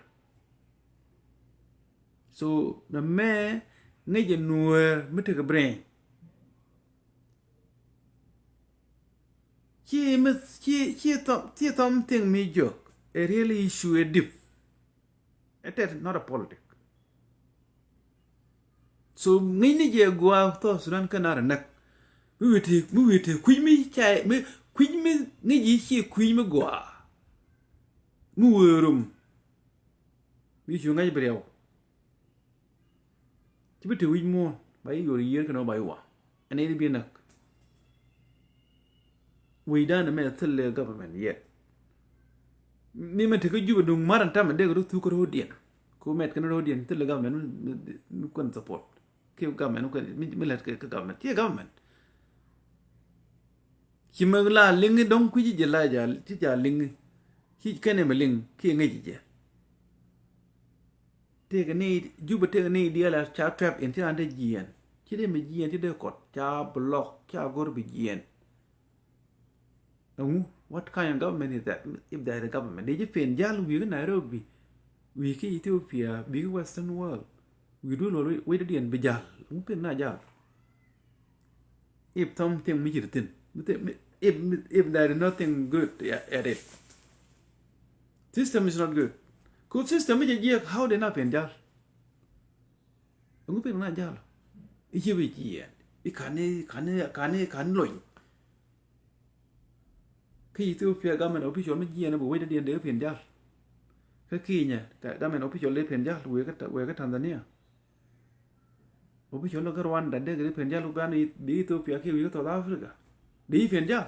So, na mɛ ŋäc jɛ Nuäär mi tekɛ brain. Ci mi, ci, ci thom, ci thom thing mi jok. A real issue, a deep. It is not a politic. So ŋi̱ni jɛ gɔaa thɔ Sudan kä nar näk. Mi wete, mi wete kui̱ mi ca, mi kui̱ mi ŋi̱ ji̱ ci kui̱ mi gɔaa. Mi wee rum. Mi cu ŋäc bi riɛw. Ci bi te wi̱c muɔ̱ɔ̱n ba yi yuɔr yiër kɛn ɔ ba yi wa. Ɛn ɛn bi näk. Wi̱cdan mɛ thil lɛ government yet. Mi mɛ tekä Jubɛ duŋ mar ɛn tamɛ dee kɛ rɔ thuk kɛ rɔ̱diɛn. Ku mɛt kɛn rɔ̱diɛn thil lɛ government mi, mi, mi kuɛn support. Kiɛ government mi kuɛn, mi, mi lɛt kɛ, kɛ government. Kiɛ government. Ci mɛ la liŋi dɔ̱ŋ kui̱ci jɛ la ja, ci ja liŋi. Ci kɛn ɛmɛ liŋ, kiɛ ŋäci jɛ. Tëëkɛ ni Jubɛ tëëkɛ ni diaal a ca trap in ti raan te jiɛɛn. Ci dee mi jiɛɛn ci dee kɔt ca block ca go̱r bi jiɛɛn. Ɛŋu, what kind of government is that? If there is a government, dee ji̱ pen jal wi̱i̱ kä Nairobi, wi̱i̱ kä Ethiopia, wi̱i̱ kä Western world, wi̱i̱ duel wal wec dee diɛn bi jal. Ɛŋu pen na jal? If something mi ci ri thin, mi thi-, mi, if, mi, if there is nothing good at it, System is not good. Ku system mi jɛ jiɛk, how de na pen jal? Ɛŋu pen na jal? I̱ ci bi jiɛn. I̱ kani, kani, kani, kani lony. Kä Ethiopia government official mi jiɛn bi wec dee diɛn dee pen jal. Kä Kenya government official dee pen jal wek kä Tanzania. Official kä Rwanda dee kɛ dee pen jal bi Ethiopia kiɛ wi̱i̱ kä South Africa. Dee i̱ pen jal.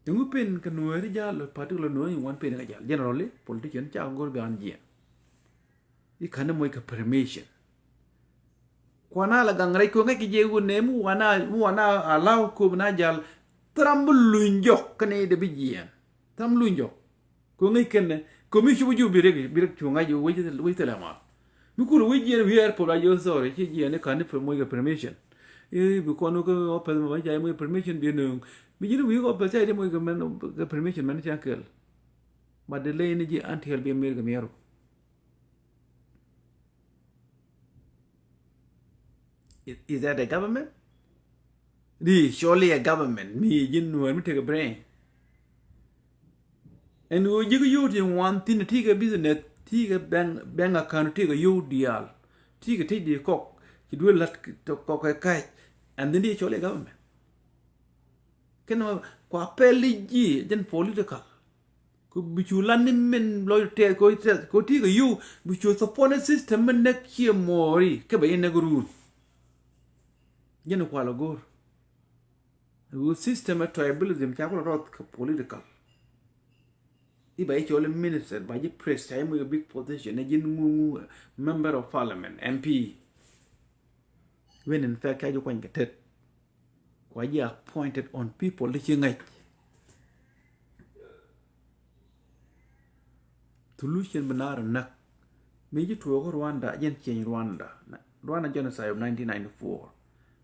Ɛŋu pen kɛ Nuääri jal, particular Nuääri ŋuan pen kɛ jal. Generally, politician ca go̱r bi an jiɛn. I̱ ka̱n ni moc kɛ permission. Kuan a la gaŋ rɛc kɛ ŋäc kɛ jiɛ wun nɛ mi wan a, mi wan a allow kop na jal. Thram bi luny jɔk kɛn i̱ de bi jiɛn. Thram luny jɔk. Kɛ ŋäc kɛn nɛ kɛ mi cup jup bi rek, bi rek cu ŋa̱c wec, wec thilɛ ma. Mi kul wec jiɛn wi̱i̱ airport a jiɛ sorry ci jiɛn i̱ ka̱n ni moc kɛ permission. I̱ bi kɔn wä kä office mɛ ba ca moc kɛ permission bi nööŋ. Mi ji̱n wi̱i̱ kɛ office ca i̱ moc kɛ mɛn kɛ permission mɛn ca kɛl. But delay ni ji̱ until bi mer kɛ miɛru. Is, is that a government? Di surely a government mi ji̱n Nuäär mi tekɛ brain. Ɛn ɣöö ji̱ kä yio̱w ti ŋuan thi̱n ti kɛ business ti kɛ bank, bank account ti kɛ yio̱w diaal ti kɛ tec di kɔk ci duel la̱t kɔk kɛ ka̱c. And then di surely a government. Kɛn kua pɛl i̱ ji̱ jɛn political. Ku bi cu lan ni min lɔc tɛth ko tɛth ko ti kɛ yio̱w bi cu support ni system mi näk ciɛ mɔɔri kä bɛ yɛn näk run. Jɛn kual a go̱r. Wu system ɛ tribalism ca kulɛ rɔth kɛ political. I̱ ba i̱ cɔl i̱ minister ba ji̱ press ca i̱ moc kɛ big position ɛ ji̱n ŋu ŋu member of parliament, M P. When in fact ca ji̱ kuany kɛ tet. Kua ji̱ appointed on people ti ci ŋäc. Thulu cien bi naar näk. Mi ji̱ tuɔɔk Rwanda jɛn cieny Rwanda. Rwanda genocide of nineteen ninety-four.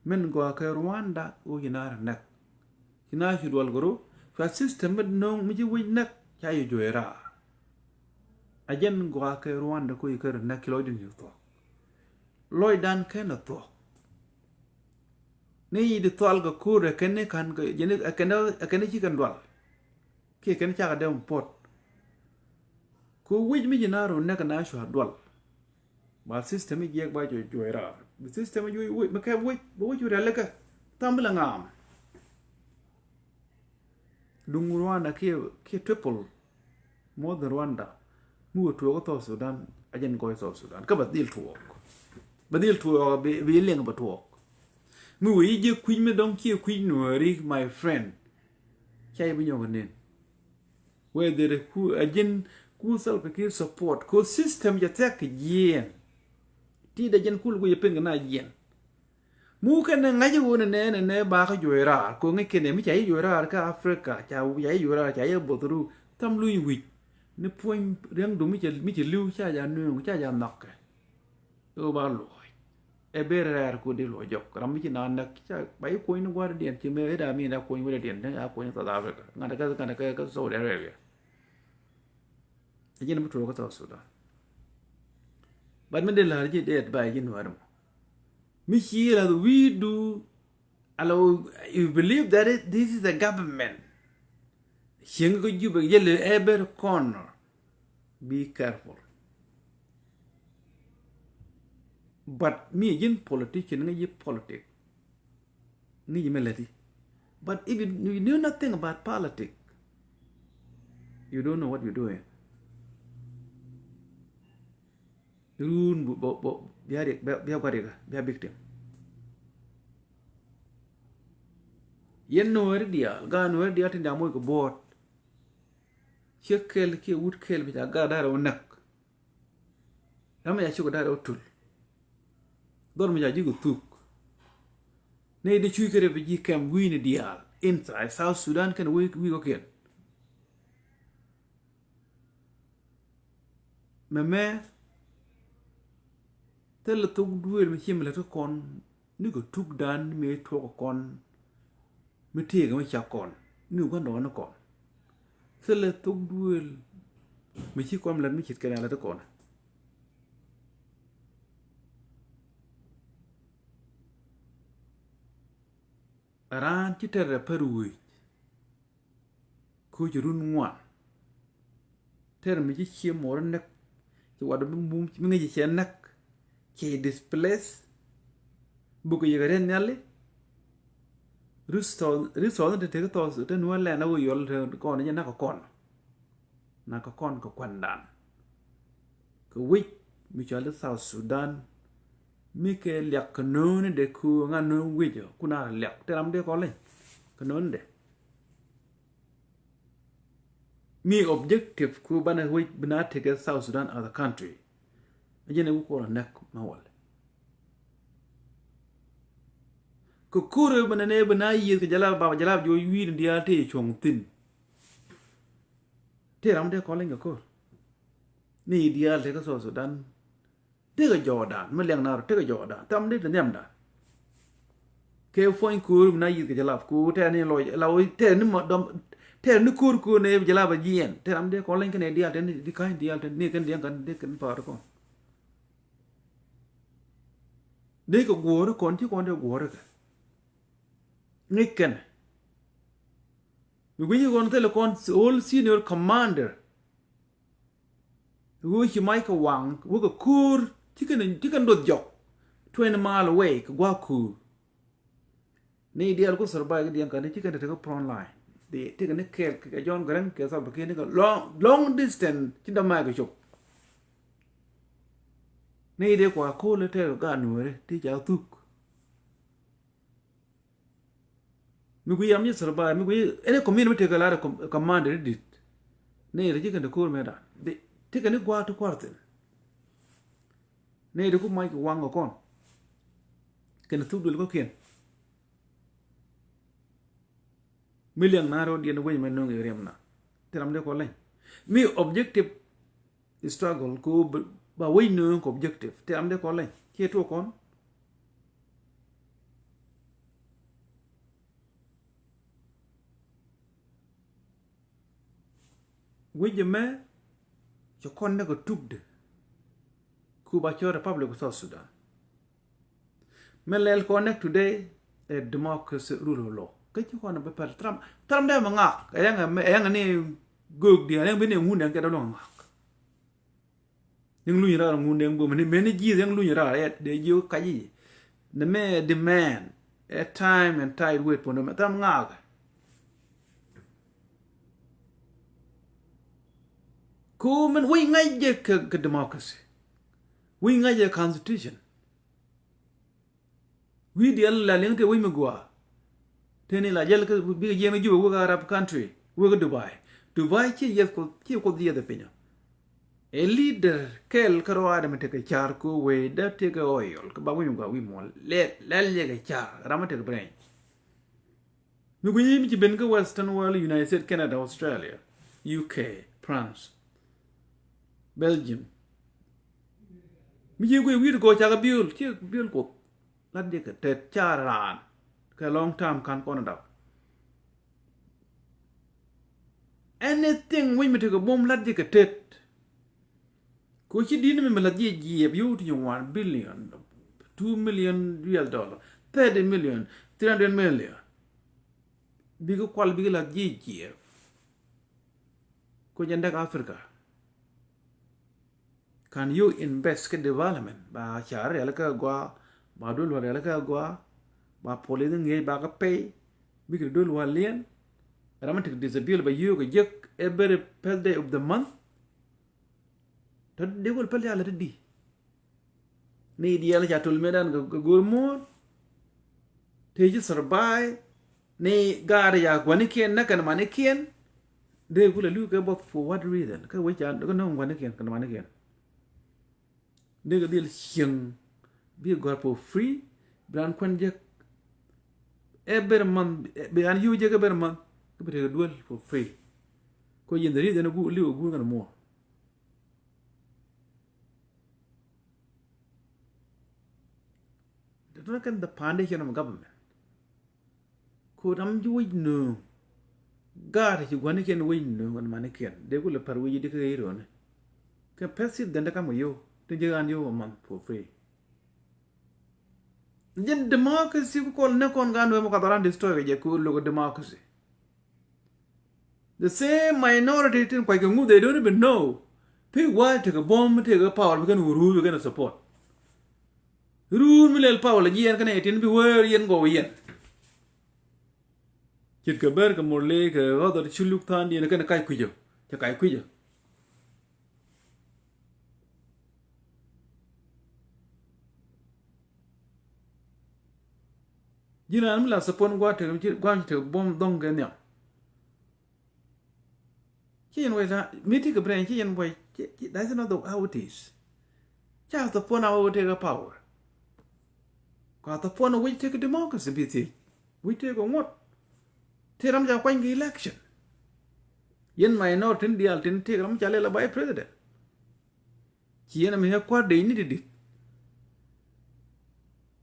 Min gɔaa kɛ Rwanda ɣöö ci naar näk. Ci naar ci duɔl kɛ ru cua system mi no̱o̱ŋ mi ci wec näk ca yɛ juɔc raar. A jɛn gɔaa kɛ Rwanda ko ci kɛ ru näk ci lɔcdin ci thuɔ̱k. Lɔcdan kɛn a thuɔ̱k. Ni yi di thual kɛ ko̱r ɛ kɛn ni ka̱n kɛ jɛn ɛ kɛn ɛ kɛn ci kɛn dual. Kiɛ kɛn cakɛ dee mi puɔt. Kɛ wec mi ji̱ na run nɛk na cua dual. Ba system mi jiɛk ba juɔc juɔc raar. Bi system mi juɔc wec mi kɛp wec bi wec cu rialikä. Tham bi la ŋaam. Duŋ Rwanda kiɛ kiɛ triple. More than Rwanda. Mi wä tuɔɔk South Sudan a jɛn gɔɔy South Sudan kä ba dhil tuɔɔk. Ba dhil tuɔɔk bi liŋ ba tuɔɔk. Mi wä yi jiɛ kui̱c mi dɔ̱ŋ kiɛ kui̱c Nuääri my friend. Ca yi bi nyɔk nen. Whether ku a ji̱n ku Salva Kiir support ko system jɛ thɛk kɛ jiɛn. Ti dɛ jiɛn kul ku jɛ pen kɛ na jiɛn. Mu kɛn nɛ ŋa̱c ɣöö nɛ nɛ nɛ ba kä juɔc raar ko ŋäc kɛn ɛ mi ca yi juɔc raar kä Africa ca yi juɔc raar ca yi both ru tham luny wi̱c. Ni puɔ̱ny riäŋdu mi cɛ mi cɛ li̱w ca ja nööŋ ca ja nhɔkɛ. Ɛ ɣöö ba luɔc. Ɛ ber rɛɛr ku di luɔc jɔk ram mi ci na näk ca ba yi kuɔ̱ny ni gua̱r diɛn ci mëë ida mi na kuɔ̱ny wä diɛn a kuɔ̱ny South Africa ŋa̱n kä ŋa̱n kä Saudi Arabia. Ɛ ji̱n mi tuɔɔk kä South Sudan. But mi dee la̱r ji̱ dee advice ji̱ Nuäär mɔ. Mi ci la wi̱i̱ du ala you believe that it, this is a government. Cieŋ kä Juba yɛl every corner. Be careful. But mi ji̱n politician ŋäc ji̱ politic. Ŋäc ji̱ mi läti. But if you, you know nothing about politics, you don't know what you're doing. Run bia gua̱rikä bia victim. Yɛn Nuääri diaal gaat Nuääri diaal tin da̱a̱ moc kɛ buɔ̱ɔ̱t. Ciek kɛl kiɛ wut kɛl bi ca gaat da̱rɛ wä näk. Ram mi ca cuk da̱rɛ wä tul. Dhɔr mi ca ji̱ kɛ thuk. Nɛy di cuc kɛ refugee camp wi̱i̱ni diaal inside South Sudan kɛn wi̱i̱ wi̱i̱ kɔkiɛn. Mɛmɛ thilɛ thok duëël mi ci mi lät kä kɔn ni kɛ tukdan mi tuɔk kɛ kɔn mi tëëkɛ mi cak kɔn ni Uganda ni kɔn. Thilɛ thok duëël mi ci kɔn mi lät mi ce̱tkɛ ni a lät kä kɔn. Raan ci tɛr rɛ pär wec. Kööc run ŋuan. Tɛr mi ci cie muɔr näk. Ci wat mi mum mi ŋäc cɛ näk. Cɛ displace. Buk yɛ kɛ riɛn nhiali. Resource, resource ni te tek thɔɔth te nuɔ̱ɔ̱r lɛn a wä yɔl te kɔn jɛ näk kɛ kɔn. Näk kɛ kɔn kɛ kuandan. Kɛ wec mi cɔal i̱ South Sudan. Mi kɛ liak kɛ no̱o̱ni dee ku ŋa no̱o̱n wec ɔ ku na liak te ram dee kɔn leny kɛ no̱o̱ni dee. Mi objective ku banɛ wec bi na tekɛ South Sudan as a country. A jɛn ɛ ku kɔn a näk ma wal. Kɛ kur ɛ bi na nɛ bi na yieth kɛ jalab baba jalab jɔ wi̱i̱ ni diaal te cuɔ̱ŋ thi̱n. Te ram dee kɔn leny kɛ kur. Ni diaal tekɛ South Sudan. Tekɛ jɔɔdan mi liɛŋ na rɔ tekɛ jɔɔdan tam dee te nhiamdan. Kɛ puɔ̱ny ko̱o̱r mi na yi̱th kɛ jɛ lap ko̱o̱r tɛɛr ni lɔc la wä tɛɛr ni ma dɔm tɛɛr ni ko̱o̱r ko̱o̱r ni jɛ lap a jiɛn tɛɛr am dee kɔn leny kɛn ɛ diaal tɛn ni di ka̱ny diaal tɛn ni kɛn diaal kɛn dee kɛn pa̱a̱r kɔn. Dee kɛ guɔ̱ɔ̱r kɔn ci kɔn dee guɔ̱ɔ̱r kɛ ŋäc kɛn. Mi gui̱ci kɔn thilɛ kɔn all senior commander. Ɣöö ci mac kɛ waŋ wä kɛ ko̱o̱r ci kɛn ci kɛn doth jɔk twenty mile away kɛ gua̱a̱k ko̱o̱r. Ni diaal ku survive kɛ diɛn kani ci kɛn te tekɛ front line. Di tekɛ ni kɛɛl kɛ John Garang kɛ Salva Kiir ni kɛ long long distance ci dämaɛ kɛ cop. Ni di kua ko̱o̱l te gaat nuɔ̱ɔ̱ri ti ca thuk. Mi gui yam nyi survive mi gui any community mi tekɛ lar commander dit. Ni ri jikɛ ni ko̱r mɛ dan di tekɛ ni gua̱a̱ ti kua̱r thin. Ni ri ku mac kɛ waŋ kɛ kɔn kɛn thuk duel kɔ̱kiɛn. Mi liɛŋ na rɔ diɛn wec mɛ no̱ŋ i̱ riɛm na ti ram dee kɔ leny mi objective struggle ko ba wec nööŋ kɛ objective ti ram dee kɔ leny kiɛ tuɔ kɔn. Wec jɛ mɛ cɛ kɔn nɛ kɛ tukdɛ ku ba cɔ Republic of South Sudan. Mɛ lɛl kɔn nɛ today ɛ democracy rule of law kä ci kɔn bɛ pɛl tram tram dɛ mɛ ŋak ɛ yɛŋɛ ni göök diɛn ɛ yɛŋ bi ni ŋun dɛŋ kɛ dɛ luɔŋ ŋak. Yɛŋ luny raar ŋun dɛŋ bom ni mɛni ji̱ yɛŋ luny raar ɛ dee ji̱ kac i̱ ni mɛ demand ɛ time and tide wet puɔ̱n mɛ tram ŋak. Ko mɛn wec ŋa̱c jɛ kɛ democracy wec ŋa̱c jɛ constitution. Wi̱i̱ diɛl la liŋ te wec mi gua̱a̱. Teni la jɛl kä bikɛ jiɛn kä Juba wek Arab country wek Dubai. Dubai ci yieth kuoth ci kuoth yieth ɛ pinyɔ. Ɛ leader kɛl kä rɔaadɛ mi tekɛ car ko wee dee tekɛ oil kä ba wec mi gua̱a̱ wi̱i̱ muɔl lɛl lɛl yɛ kɛ car ram mi tekɛ brain. Mi gui̱ci mi ci ben kä Western World, United States, Canada, Australia, U K, France, Belgium. Mi ci gui̱ci wi̱i̱t kɔ cakɛ biöl ci biöl kuoth. Lat jɛ kɛ tet ca raan kɛ long time kan kɔn dap. Anything wi̱c mi tekɛ bom lat jɛ kɛ tet. Ko ci di̱t ni mi mi lath jiɛ jiɛp yio̱w ti nyuŋ one billion, two million U S dollar, thirty million, three hundred million. Bikɛ kual bikɛ lath jiɛ jiɛp. Ko jɛn däk Africa. Kan yio̱w invest kɛ development ba car rial kɛ gua ba duel wal rial kɛ gua ba police ŋiec ba kɛ pay. Bikɛ duel wal liɛn. Ram mi tek disability ba yio̱w kɛ jek every first day of the month. Tɔ dee kol päl diaal te di. Ni diaal ca tol mëëdan kɛ go̱o̱r muɔ̱ɔ̱n. Tëë ci survive ni gaat ya guanikiɛn nä kɛn manikiɛn. Dee kulɛ luui kɛ both for what reason? Kä wec ca kä nöŋ guanikiɛn kɛn manikiɛn. Dee kɛ dhil cieŋ bi gɔ̱a̱r for free. Bi raan kuɛn jek every month, bi raan yio̱w jek every month. Kä bi tekɛ duel for free. Ko yin the reason gu liw gu kɛn muɔ̱ɔ̱n. Tɔtɔ kɛn the foundation of government. Ko ram ji̱ wec nööŋ. Gaat ci gua̱nikiɛn wec nööŋ kɛn manikiɛn dee kulɛ pär wec di kä ɣeec rööni. Kɛ pɛth ci dhɛn dee kam kɛ yio̱w tin ji̱ ɣan yio̱w a month for free. Jɛn democracy ku kɔl nɛ kɔn gaat wee mɔ kath ran destroy kɛ jɛ ko lo̱k democracy. The same minority tin kuac kɛ ŋuth, they don't even know. Pek why tekɛ buɔ̱m, tekɛ power, bi kɛn wä ruur, bi kɛn support. Ruur mi lɛl power lɛ jiɛn kɛn ɛ tin bi wee yɛn gɔw yɛn. Ce̱tkɛ Bär kɛ Murle kɛ ɣɔth ɔ ti ci luk tha̱a̱ŋdiɛn kɛn kac kui̱cä. Cɛ kac kui̱cä. Ji̱n raan mi la support gua̱a̱th tekɛ, gua̱a̱th tekɛ buɔ̱m dhɔ̱ŋ kɛ nhiam. Ci yɛn wec la mi tekɛ brain, ci yɛn wec, ci, ci, that's not the, how it is. Ca support na wec tekɛ power. Kua support na wec tekɛ democracy bi thiec. Wec tekɛ ŋuɔ̱t. Tëë ram ca kuany kɛ election. Yɛn minority tin diaal tin tëë ram ca lɛl a vice president. Ci yɛn a mi ɛ kua̱r dee ni ti dit.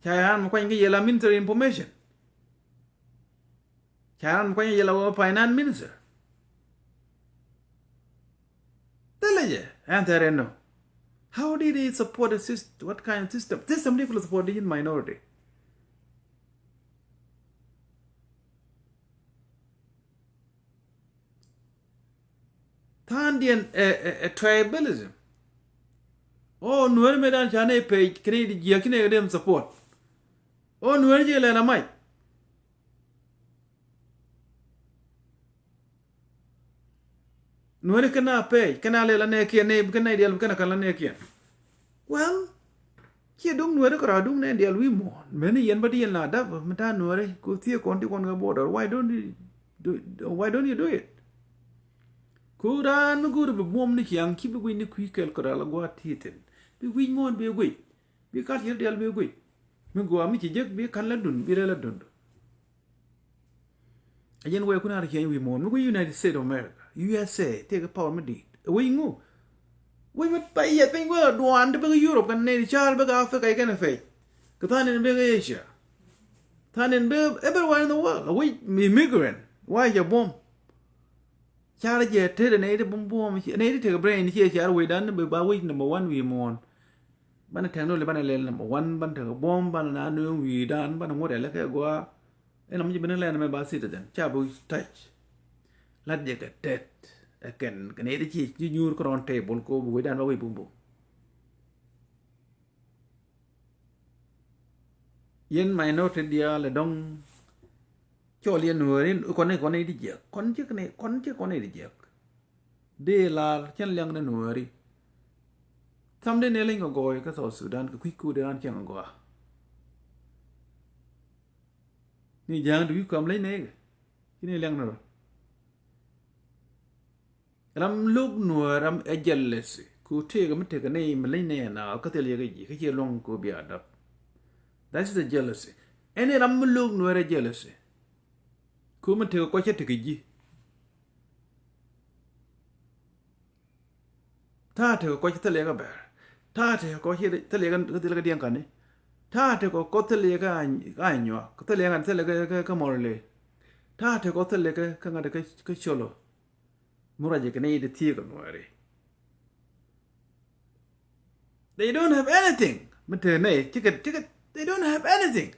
Ca yɛn a mi kuany kɛ yɛl a minister information. Ca yɛn a mi kuany kɛ yɛl a wä finance minister. Thilɛ jɛ ɛn thɛr ɛn nɔ. How did he support the system? What kind of system? System di kul support di in minority. Tha̱a̱ŋdiɛn ɛ, ɛ, ɛ tribalism. O Nuäär mëë dan ca nɛy page kɛnɛ di jiäk ci nɛy kɛ dem support. O Nuäär jiɛ lɛl a mac. Nuäär kɛn a page kɛn a lɛl a nɛɛkiɛn, nɛy kɛn nɛy diaal kɛn a kal a nɛɛkiɛn. Well, ciɛ duŋ Nuäär kɛ rɔ duŋ nɛy diaal wi̱i̱ muɔ̱ɔ̱n. Mɛn yɛn bä di yɛn la dap mi ta̱a̱ Nuäär ku thiee kɔn ti kɔn kɛ border. Why don't you do, why don't you do it? Ku raan mi go̱o̱ri bi buɔ̱m ni ciaŋ ci bi guic ni kui̱ kɛl kɛ rɔ la gua̱a̱th ti thi̱n. Bi wi̱i̱ muɔ̱ɔ̱n bi guic. Bi culture diaal bi guic. Mi gɔaa mi ci jek bi ka̱n la dun, bi rɛl la dun. A jɛn wee kun a rɛ ciɛny wi̱i̱ muɔ̱ɔ̱n mi guic United States of America, U S A, tëëkɛ power mi di̱i̱t. Ɛ wec ŋu? Wec mi pay yɛth piny wee duɔ̱ɔ̱n ti bek Europe kɛn nɛy ti ca̱a̱r bek Africa kɛn ɛ pɛc. Kɛ tha̱a̱n in bek Asia. Tha̱a̱n in bek everywhere in the world. Ɛ wec immigrant. Why jɛ buɔ̱m? Car jɛ tet ɛ nɛy ti buɔ̱m buɔ̱m, nɛy ti tekɛ brain ciɛ car wecdan ni bɛ ba wec number one wi̱i̱ muɔ̱ɔ̱n. Banɛ technology banɛ lɛl number one, banɛ tekɛ buɔ̱m, banɛ na nööŋ wi̱i̱dan, banɛ ŋuɔ̱t ɛlɛ kɛ gɔaa. Ɛn ɔm ci ben lɛn mɛ ba citizen ca bi touch. Lat jɛ kɛ tet ɛ kɛn kɛ nɛy ti ci ci nyuur kɛ round table ko bi wecdan ba wec bumbum. Yɛn minority diaal ɛ dɔ̱ŋ cɔl yɛn Nuääri kɔn ni kɔn ni di jiɛk, kɔn ci kɔn ni, kɔn ci kɔn ni di jiɛk. Dee lar cɛn liaŋ ni Nuääri. Tham dee ni leny kɛ gɔɔy kä South Sudan kɛ kui̱ kut dee ran cɛn kɛ gɔaa. Ni ja̱a̱ŋ di wi̱i̱ kɔam leny nɛy kɛ ci ni liaŋ ni rɔ. Ram lo̱k Nuäär ram ɛ jealousy. Ku tëëkɛ mi tekɛ nɛy mi leny nɛy ɛn a kä thil yɛ kä ji̱ kä ciɛ luɔ̱ŋ ku bia dap. That is a jealousy. Ɛn ram mi lo̱k Nuäär ɛ jealousy. Ku mi tekɛ kɔc cä tekɛ ji̱. Ta̱a̱ tekɛ kɔc thil yɛ kä bɛr. Ta̱a̱ tekɛ kɔc thil yɛ kä thil yɛ kä diɛŋ kani. Ta̱a̱ tekɛ kɔc thil yɛ kä anyuak thil yɛ kä thil yɛ kä mɔlɛ. Ta̱a̱ tekɛ kɔc thil yɛ kä ŋa̱t kä colo. Mi ruacɛ kɛ nɛy ti thiek kɛ Nuääri. They don't have anything. Mi te nɛy cikɛ, cikɛ, they don't have anything.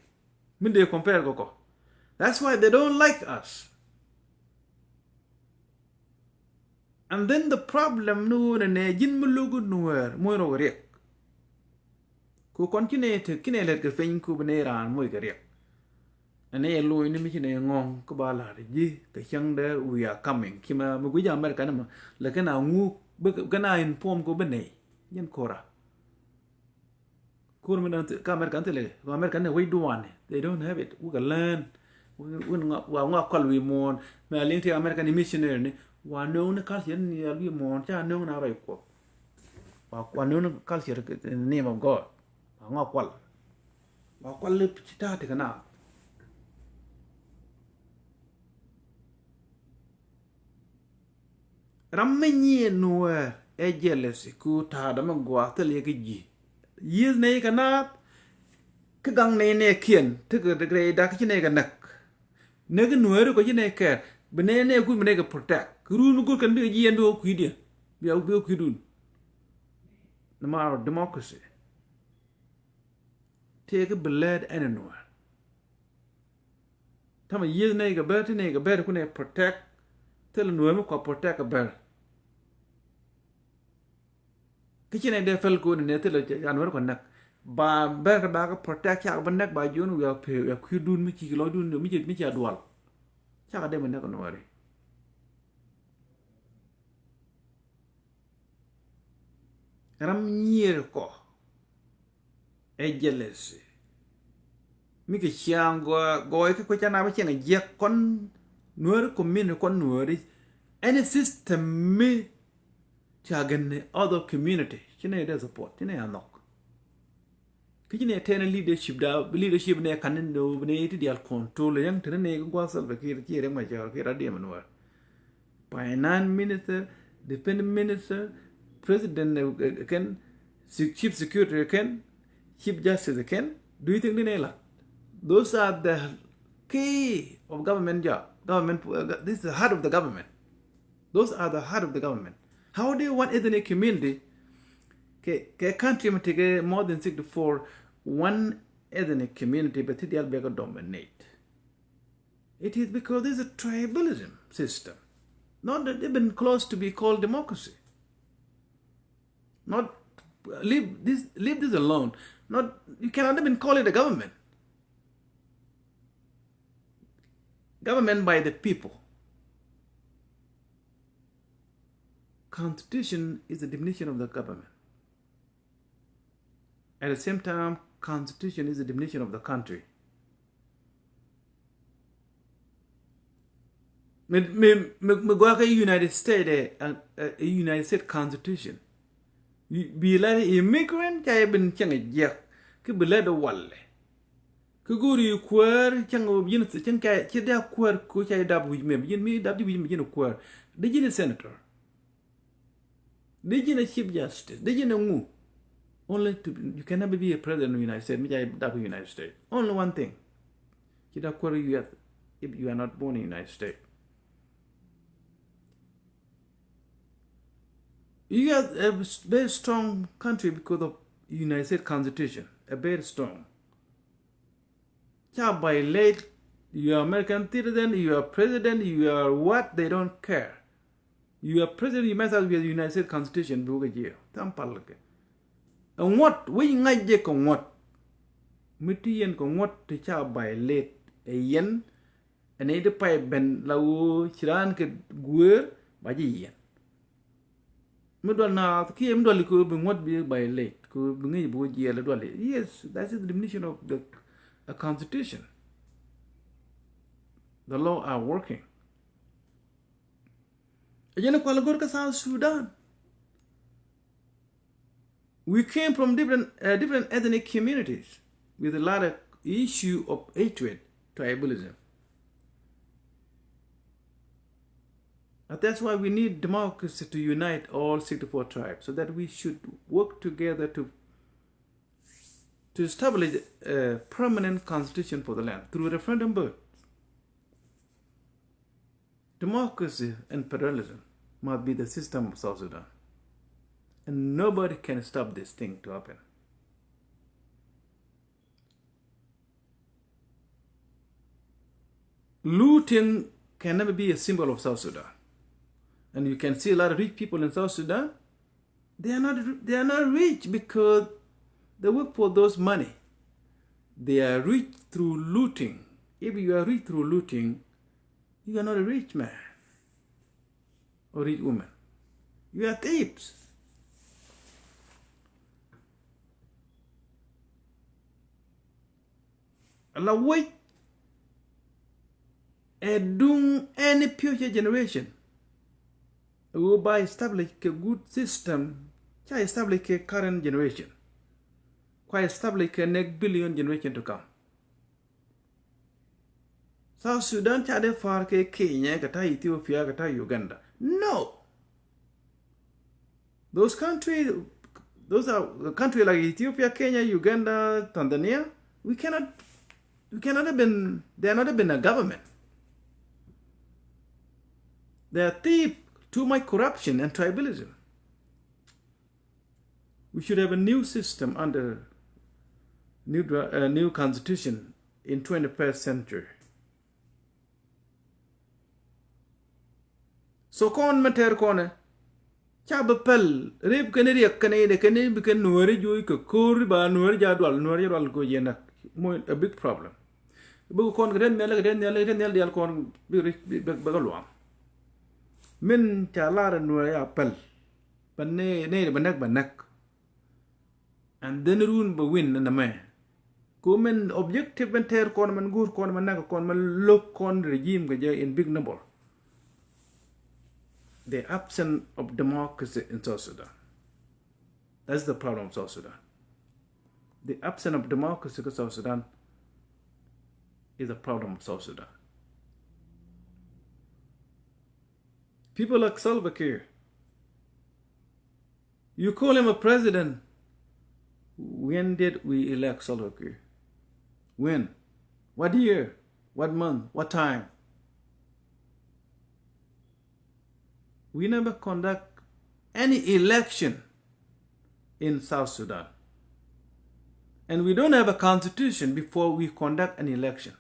Mi dee compare kɛ kɔ. That's why they don't like us. And then the problem ni wun ɛ nɛ ji̱n mi lo̱k Nuäär moc rɔ kɛ riɛk. Ku kɔn ci nɛ tek ci nɛ lät kɛ piny ku bi nɛ raan moc kɛ riɛk. Ɛn ɛ loc ni mi ci nɛ ŋɔ̱ŋ kä ba la̱r ji̱ kɛ cäŋ dee we are coming. Ci ma mi guic America ni ma lɛ kɛn a ŋuk bi kɛn a inform ku bi nɛ. Jɛn kora. Kur mi dan kä America ni thilɛ kɛ America ni wec duani. They don't have it. Wukɛ learn. Wun ŋa wa ŋa kɔl wi̱i̱ muɔ̱ɔ̱n mɛ a liŋ ti America ni missionary ni wa no̱o̱ŋ ni culture ni a wi̱i̱ muɔ̱ɔ̱n ca no̱o̱ŋ na rɔy kuɔth. Wa, wa no̱o̱ŋ culture in the name of God. Wa ŋa kual. Wa kual lip ci ta̱a̱ ti kɛ na. Ram mi nyiɛ Nuäär ɛ jealousy ku ta̱a̱ dämɛ gua̱a̱ thil yɛ kä ji̱. Yieth nɛy kɛ naath. Kä gaŋ nɛy nɛɛkiɛn tekɛ rɛy dak ci nɛy kɛ näk. Näk Nuääri kɔ ci nɛy kɛɛr bi nɛy nɛɛkun bi nɛy kɛ protect. Kä ruun mi go̱r kɛn bikɛ jiɛn bi wä kui̱diɛn. Bi wä kui̱dun. Ni ma democracy. Tëëkɛ bi lɛɛt ɛn Nuäär. Tamɛ yieth nɛy kɛ bɛr ti nɛy kɛ bɛr ti kun ɛ protect. Thilɛ Nuäär mi kua protect kä Bɛr. Kä ci nɛ dee fɛl ko̱n ni thilɛ ca Nuäär kua näk. Ba Bɛr kɛ ba kɛ protect cakɛ bi näk ba jiɔn wiak pee wiak kui̱dun mi ci lɔcdun mi ci mi ci a dual. Cakɛ dee mi näk Nuääri. Ram nyier kɔ. Ɛ jealousy. Mi kɛ ciaŋ gɔɔy, gɔɔy kä kuecä na bä cieŋ a jiɛk kɔn Nuääri community kɔn Nuääri. Any system mi ca gɛn other community ci nɛ dee support, ci nɛ a nhɔk. Kä ci nɛ tɛn leadership da, leadership nɛ kan ni nɛ ti dial control yɛn ti nɛ gua̱th Salva Kiir, Kiir Riek Machar, Kiir a diɛm Nuäär. Finance minister, defense minister, president, eh, eh, kɛn, se-, chief security kɛn, chief justice kɛn. Do you think they like? Those are the key of government job. Government, uh, this is the heart of the government. Those are the heart of the government. How do you want ethnic community? Kɛ, kɛ country mi tekɛ more than sixty-four, one ethnic community, but ti dial bɛ kɛ dominate. It is because this is a tribalism system. Not that even close to be called democracy. Not, leave this, leave this alone. Not, you cannot even call it a government. Government by the people. Constitution is the definition of the government. At the same time, constitution is the definition of the country. Mi, mi, mi, mi gɔaa kä United States, eh, eh, eh, United States Constitution. Bi lat immigrant ca yɛ bin cieŋ jiɛk. Kä bi lat walɛ. Kä go̱o̱ri kuäär cäŋ ɣöö bi ji̱n, cäŋ ca, ci dee a kuäär ku ca ji̱ dap wi̱c mɛ, bi ji̱n mi dap ji̱ wi̱c mɛ ji̱n kuäär. Dee ji̱n a senator. Dee ji̱n a chief justice. Dee ji̱n a ŋu. Only to, you can never be a president of the United States. Mi ca ji̱ dap United States. Only one thing. Ci dee a kuäär U S if you are not born in United States. U S a very strong country because of United States Constitution. A very strong. Ca violate, you are American citizen, you are president, you are what, they don't care. You are president, you mess up with the United States Constitution, bi wä kɛ jiɛ. Tham pal kɛ. Ɛ ŋuɔ̱t, wec ŋa̱c jɛ kɛ ŋuɔ̱t. Mi ti yɛn kɛ ŋuɔ̱t ti ca violate ɛ yɛn. Ɛn ɛ ti pay ben la ɣöö ci raan kɛ guëër ba ji̱ yɛn. Mi dual naath kiɛ mi dual kɛ bi ŋuɔ̱t bi violate kɛ bi ŋi̱i̱c bi wä jiɛɛl dual. Yes, that is the definition of the, a constitution. The law are working. Ɛ jɛn kual go̱r kä South Sudan. We came from different, uh, different ethnic communities with a lot of issue of hatred, tribalism. And that's why we need democracy to unite all sixty-four tribes, so that we should work together to, to establish a permanent constitution for the land through referendum vote. Democracy and federalism must be the system of South Sudan. And nobody can stop this thing to happen. Looting can never be a symbol of South Sudan. And you can see a lot of rich people in South Sudan. They are not, they are not rich because they work for those money. They are rich through looting. If you are rich through looting, you are not a rich man or rich woman. You are thieves. La wec ɛ duŋ any future generation. Ɛ ɣöö ba establish kɛ good system, ca establish kɛ current generation. Kua establish kɛ next billion generation to come. South Sudan ca dee far kɛ Kenya, kɛ ta Ethiopia, kɛ ta Uganda. No. Those countries, those are countries like Ethiopia, Kenya, Uganda, Tanzania. We cannot, we cannot even, they are not even a government. They are thief, too much corruption and tribalism. We should have a new system under new dra-, uh, new constitution in twenty-first century. So kɔn mɛ tɛr kɔnɛ ca bɛ pɛl rip kɛn riɛk kɛn idɛ kɛn bi kɛn nuɔri juuc kɛ ko̱ri ba nuɔri ja dual nuɔri ja dual ko yɛn nak. Mo a big problem. Bi kɔn kɛ tɛn nhial kɛ tɛn nhial kɛ tɛn nhial dial kɔn bi ri bi bɛ kɛ luam. Min ca lar nuɔri a pɛl. Bɛ ne ne bɛ nɛk bɛ nɛk. And then run bɛ win ni nɛmɛ. Ko mɛn objective mɛn tɛɛr kɔn mɛn guur kɔn mɛn nak kɔn mɛn lo̱k kɔn regime kɛ jɛ in big number. The absence of democracy in South Sudan. That's the problem of South Sudan. The absence of democracy in South Sudan is a problem of South Sudan. People like Salva Kiir, you call him a president. When did we elect Salva Kiir? When? What year? What month? What time? We never conduct any election in South Sudan. And we don't have a constitution before we conduct an election.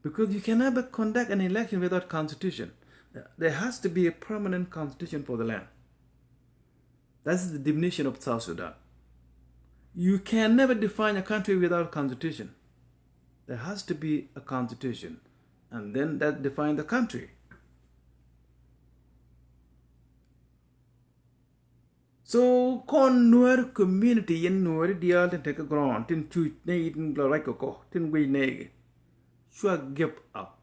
Because you can never conduct an election without constitution. There has to be a permanent constitution for the land. That's the definition of South Sudan. You can never define a country without constitution. There has to be a constitution. And then that define the country. So kɔn Nuer community yɛn Nuer diaal tin tekɛ ground tin cuc ni itin lɔ ruac kɛ kɔ tin guic nɛɛkɛ. Cua give up.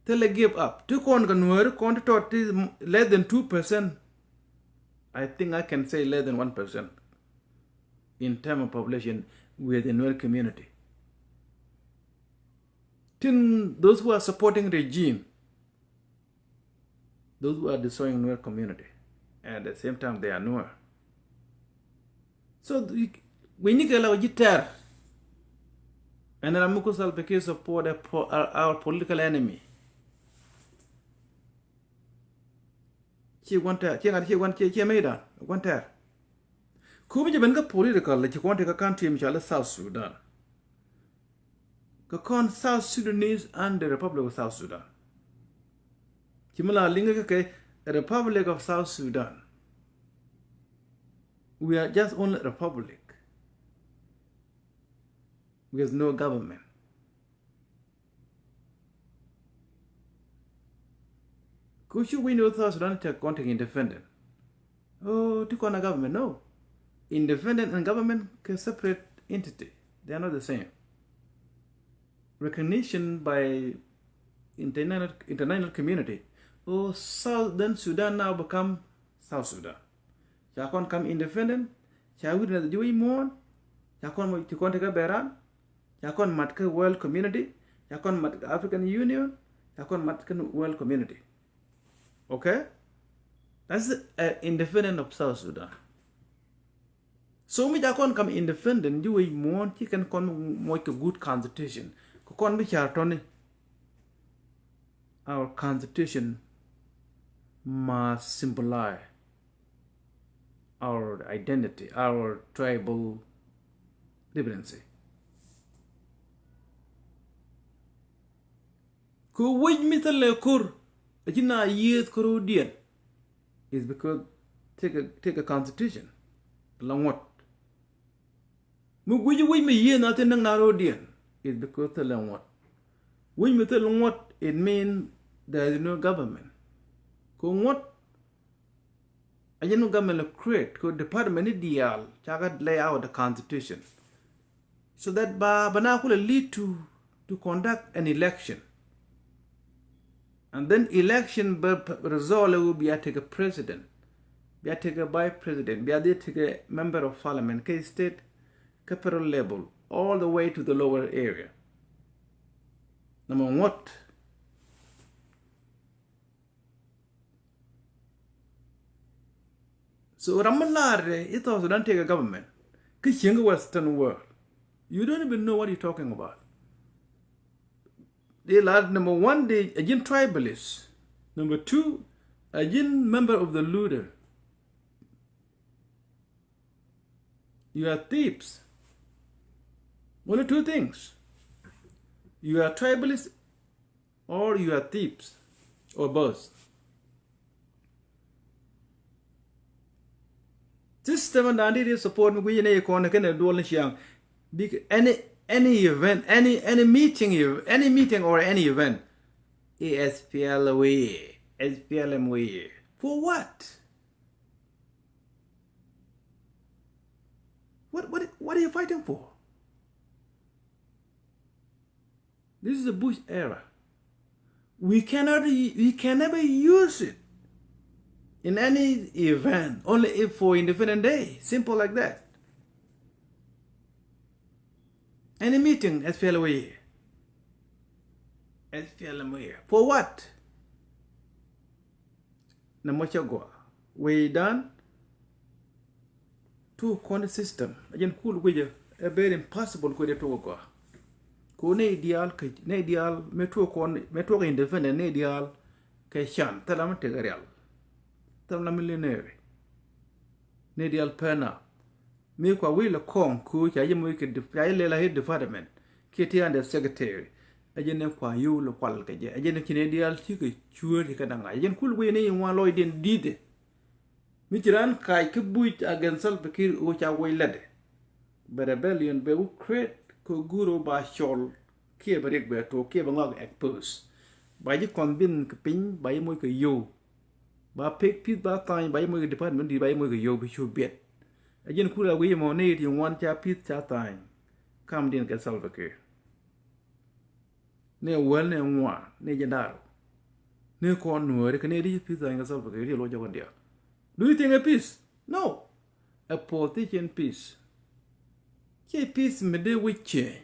Thilɛ give up. Ti kɔn kɛ Nuer kɔn ti tɔt ti less than two percent. I think I can say less than one percent in term of population with the Nuer community. Tin those who are supporting regime, those who are destroying Nuer community, and at the same time they are Nuer. So we need to allow jitar. And Ramukhu Salva Kiir support a po- our, our political enemy. Ci guan tɛr, ci ŋa̱t ci guan ci ci mɛy dan guan tɛr. Ku mi ci ben kä political ci kɔn ti kä country mi cɔal South Sudan. Kä kɔn South Sudanese and the Republic of South Sudan. Ci mi la liŋ kä kɛ Republic of South Sudan. We are just only a republic with no government. Ku cu wi̱ny ni South Sudan tɛ kɔn tɛ independent. Oh, ti kɔn a government, no. Independent and government kɛ separate entity. They are not the same. Recognition by international, international community. Oh, Southern Sudan now become South Sudan. Ca kɔn kam independent, ca wi̱r nɛ ji̱ wi̱c muɔ̱ɔ̱n, ca kɔn mɔ ti kɔn ti kä bɛran, ca kɔn mat kä world community, ca kɔn mat kä African Union, ca kɔn mat kä world community. Okay? That's uh, independent of South Sudan. So mi ca kɔn kam independent ji̱ wi̱c muɔ̱ɔ̱n ci kɛn kɔn moc kɛ good constitution. Kɛ kɔn bi car tɔni. Our constitution must symbolize our identity, our tribal differency. Kɛ wec mi thilɛ ko̱r a ci na yiëëth kärɔ̱diɛn is because take a, take a constitution la ŋuɔ̱t. Mi guic wec mi yiëëth na thin näk na rɔ̱diɛn is because thilɛ ŋuɔ̱t. Wec mi thilɛ ŋuɔ̱t, it mean there is no government. Kɛ ŋuɔ̱t a jɛn mi government la create kɛ department ni diaal ca kɛ lay out the constitution. So that ba ba na kulɛ lead to to conduct an election. And then election bɛ result ɛ wä bia tekɛ president, bia tekɛ vice president, bia dee tekɛ member of parliament kɛ state, kɛ federal level, all the way to the lower area. Number what? So ram mi laarɛ i̱ South Sudan tekɛ government kä cieŋ kä Western world. You don't even know what you're talking about. Di laar, number one, di a ji̱n tribalist. Number two, a ji̱n member of the looter. You are thieves. Only two things. You are tribalists or you are thieves or both. System and identity support mi gui̱ ni kɔn kɛn duɔl ni ciaŋ. Big any any event, any any meeting, any meeting or any event. A S P L A, S P L M way. For what? What what what are you fighting for? This is a Bush era. We cannot, we can never use it in any event, only if for Independent Day. Simple like that. Any meeting, S P L M way. S P L M way. For what? Nɛ mɔ cɛ gɔaa. Wee dan. Tuɔk kɔn system. A jɛn kul guicɛ. Ɛ very impossible kuɛ dee tuɔk gɔaa. Ko nɛ diaal kɛ, nɛ diaal mɛ tuɔk kɔn, mɛ tuɔk independent nɛ diaal kɛ can. Thilɛ mi tek rial. Thilɛ mi lineri. Nɛ diaal pɛna. Mi kua wi̱i̱ lɛ kɔŋ köö ca jɛ moc kɛ dep-, ca jɛ lɛl a head department kiɛ ti under secretary. Ɛ jɛn ni kua yio̱w lɛ kual kɛ jɛ. Ɛ jɛn ni ci nɛ diaal cikɛ cuäär ci kɛ daŋ a. Ɛ jɛn kul guic ni in wan lɔcdiɛn di̱i̱dɛ. Mi ci raan kac kä Buc against Salva Kiir ɣöö ca wec lätdɛ. Bɛ rebellion bɛ wä create kɛ guur ɣöö ba cɔl kiɛ bɛ riɛk bɛ tuɔɔk kiɛ bɛ ŋɔak expose. Ba ji̱ kɔn bin kɛ piny ba ji̱ moc kɛ yio̱w. Ba pek peace ba tha̱a̱ny ba ji̱ moc kɛ department di̱i̱t ba ji̱ moc kɛ yio̱w bi cu biɛt. Ɛ jɛn kul a wi̱i̱ mɔ ni ti ŋuan ca peace ca tha̱a̱ny. Kamdiɛn kɛ Salva Kiir. Ni wäl ni ŋuan ni jɛ da̱r. Ni kɔn nuääri kɛ ni di peace tha̱a̱ny kɛ Salva Kiir ri luɔc jɔkɔn diaal. Do you think a peace? No. A position peace. Ciɛ peace mi dee wi̱c ciɛ.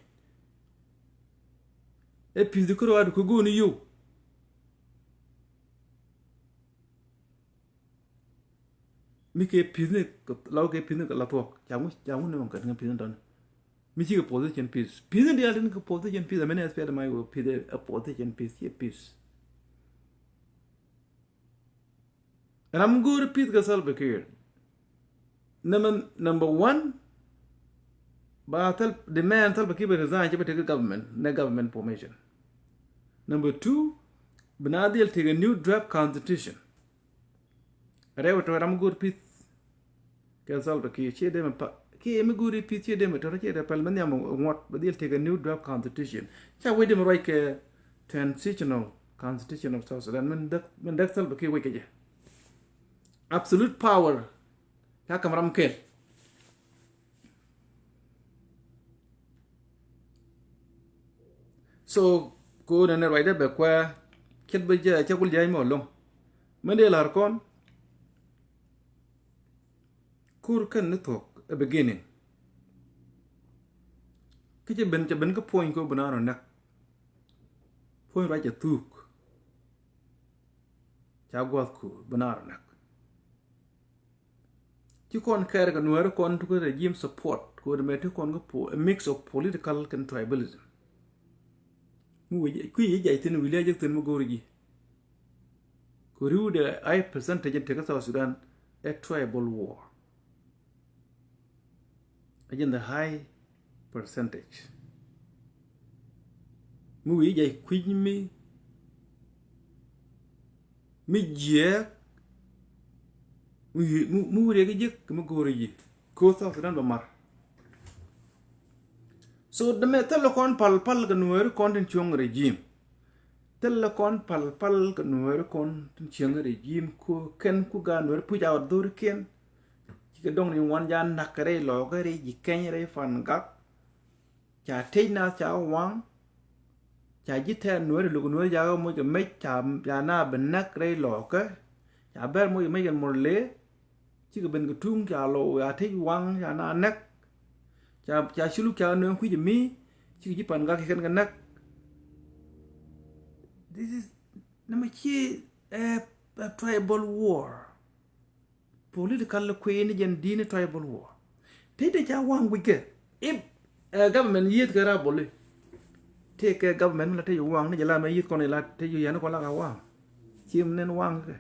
Ɛ peace di kärɔaadu kɛ go̱o̱ni yio̱w. Mi kɛ pi̱thni, la kɛ pi̱thni kɛ la thuɔ̱k. Ca ŋu, ca ŋu ni ɣɔn kɛ ni pi̱thni tɔni. Mi cikɛ position peace. Pi̱thni diaal tin kɛ position peace. Amɛn ɛ S P L M I wä pi̱th ɛ position peace, ciɛ peace. Ɛn ram go̱o̱ri peace kɛ Salva Kiir. Number, number one, ba thil, demand Salva Kiir bɛ resign, cɛ bɛ tekɛ government, nɛ government formation. Number two, bi na dhil tekɛ new draft constitution. Rɛw tɔ ram go̱o̱r peace kɛ Salva Kiir ciɛ dee mɛ pa kiɛ mi go̱o̱r peace ciɛ dee mɛ tɔrɔ ciɛ dee pɛl mɛ nhiam ŋuɔt bɛ dhil tekɛ new draft constitution. Ca wec dee mɛ ruac kɛ transitional constitution of South Sudan min däk, min däk Salva Kiir wec kɛ jɛ. Absolute power ca käm ram kɛl. So ko nɛ nɛ ruacdɛ bɛ kuɛ cɛt bä jɛ cɛ gul jɛ mɔ loŋ. Mɛn dee la̱r kɔn kur kɛn ni thuɔ̱k ɛ beginning. Kä cɛ ben, cɛ ben kä puɔ̱ny ko bi naan ɔ näk. Puɔ̱ny ruac cɛ thuuk. Ca gua̱th ku bi naan ɔ näk. Ci kɔn kɛɛr kɛ nuääri kɔn tukä regime support kɛ ɣöö mɛ ti kɔn kä po-, a mix of political kɛn tribalism. Mi wi̱i̱ kui̱ ji̱ jay thi̱n wi̱i̱ lia̱c jek thi̱n mi go̱o̱ri ji̱. Kɛ ri̱wdɛ high percentage in tekä South Sudan ɛ tribal war. Ɛ jɛn the high percentage. Mi wi̱i̱ jay kui̱ny mi, mi jiɛɛk, mi wi̱i̱, mi, mi wi̱i̱ riɛk ji̱ ji̱k mi go̱o̱ri ji̱. Ko̱ South Sudan bɛ mar. So dämɛ thilɛ kɔn pal pal kɛ nuääri kɔn tin cuɔ̱ŋ regime. Thilɛ kɔn pal pal kɛ nuääri kɔn tin cuɔ̱ŋ regime ko̱ kɛn ku gaat nuääri puc a dhorikiɛn. Cikɛ dɔ̱ŋ ni ŋuan ja nak kɛ rɛy lɔɔkä rɛy ji̱ kɛny rɛy Pan Gak. Ca tec naath ca waŋ. Ca ji̱ tɛɛr nuääri luk nuääri jakä moc kɛ mec ca, ca na bi näk rɛy lɔɔkä. Ca bɛr moc kɛ mec kɛn Murle. Cikɛ ben kɛ tuŋ ca lɔ ca tec waŋ ca na näk. Ca, ca ci luk ca nööŋ kui̱c mi cikɛ ji̱ Pan Gak kɛ kɛn kɛ näk. This is nɛmɛ ci ɛ, ɛ tribal war. Political kui̱ ni jɛn di̱i̱n ni tribal war. Tëë tëë ca waŋ guickɛ. If ɛ government yieth kɛ raboli. Tëë kɛ government mi la tëë waŋ ni jɛ la mɛ yieth kɔn ila tëë yɛn kɔn la ka waŋ. Ci mi nen waŋ kɛ.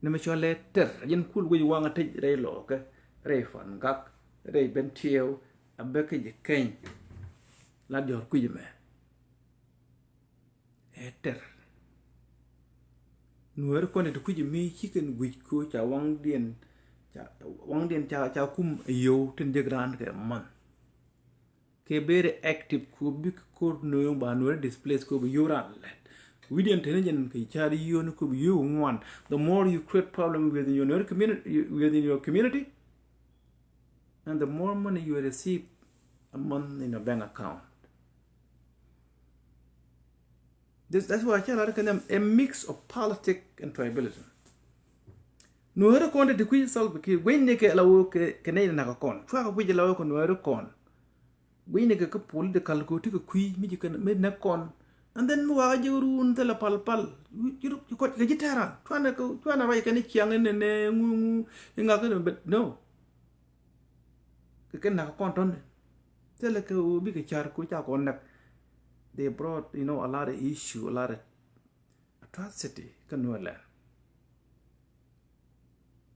Ni mi cɔl lɛ tɛr a jɛn kul guic waŋ a tëj rɛy lɔɔkä rɛy Pan Gak rɛy Bentiu a bek kä ji̱ keny. La diɔ̱ɔ̱r kui̱c ɛmɛ ɛ tɛr. Nuääri kɔn ti kui̱c mi ci kɛn guic ko ca waŋdiɛn, ca waŋdiɛn ca, ca kum a yio̱w tin jek raan kɛ mɔnh. Kɛ very active ko bik kor nööŋ ba nuääri displace ko bi yio̱w raan lɛt. Wi̱diɛn teni jɛn kɛ ca di yio̱w ni ko bi yio̱w ŋuan. The more you create problem within your Nuer community, within your community, and the more money you receive a month in your bank account. This, that's why I tell you, a mix of politics and tribalism. Nuääri kɔn ti kui̱ Salva Kiir gui̱ny ni kɛ la wä kɛ, kɛ nɛy nak kɔn. Cua kɛ kui̱ la wä kɛ nuääri kɔn. Gui̱ny ni kɛ kä political ko ti kɛ kui̱ mi ji̱ kɛn mi nak kɔn. And then mi wakä ji̱ run thilɛ pal pal. Ci kɔc kɛ ji̱ tɛran. Cua ni kɛ, cua ni ruac kɛn i̱ ciaŋ in ni nɛ ŋu ŋu i̱ ŋak in, but no. Kɛ kɛn nak kɔn tɔn. Thilɛ kɛ wä bikɛ car ko ca kɔn nak. They brought, you know, a lot of issue, a lot of atrocity kä Nuerland.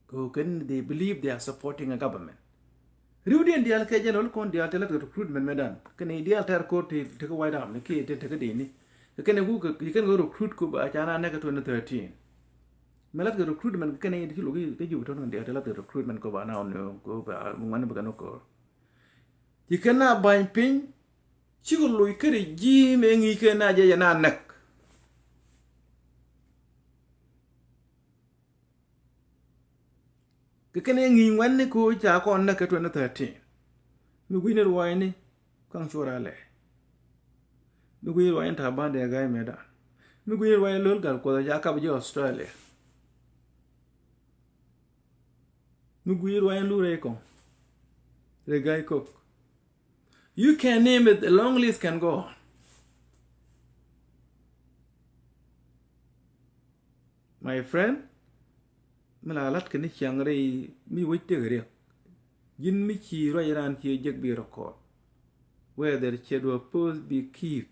Ko kɛn they believe they are supporting a government. Riwdiɛn diaal kɛ general kɔn diaal te la recruitment mɛ dan. Kɛn diaal tɛr kor te, te kä White Army kiɛ te, te kä dini. Kɛ kɛn ku kɛ, kɛn kɛ recruit ko ba ca na nɛ kɛ twenty thirteen. Mɛ la kɛ recruitment kɛ kɛn ti ci lo̱k kä Juba tɔn kɛn diaal te la kɛ recruitment ko ba na ɔn ko ba ŋuan ba kɛn kor. Ci kɛn na ba̱ny piny. Cikɛ loc kä regime ɛ ŋi̱i̱c kɛ na jɛ jɛ na näk. Kɛ kɛn ɛ ŋi̱i̱c ŋuɛ̈tni ko ca kɔn näk kɛ twenty thirteen. Mi gui̱cni ruaacni kaŋ cuɔr alɛ. Mi gui̱cni ruaacni Taban Deng Gai mɛ dan. Mi gui̱cni ruaacni Lo̱l Gal Kuɔth ca kap jɛ Australia. Mi gui̱cni ruaacni Lur Rɛy Kɔŋ. Rɛy Gai Kok. You can name it, a long list can go on. My friend, mi la lat kɛ ni ciaŋ rɛy mi wec tëk riɛk. Ji̱n mi ci ruac ran ci jek bi record. Whether cɛ du a post bi keep.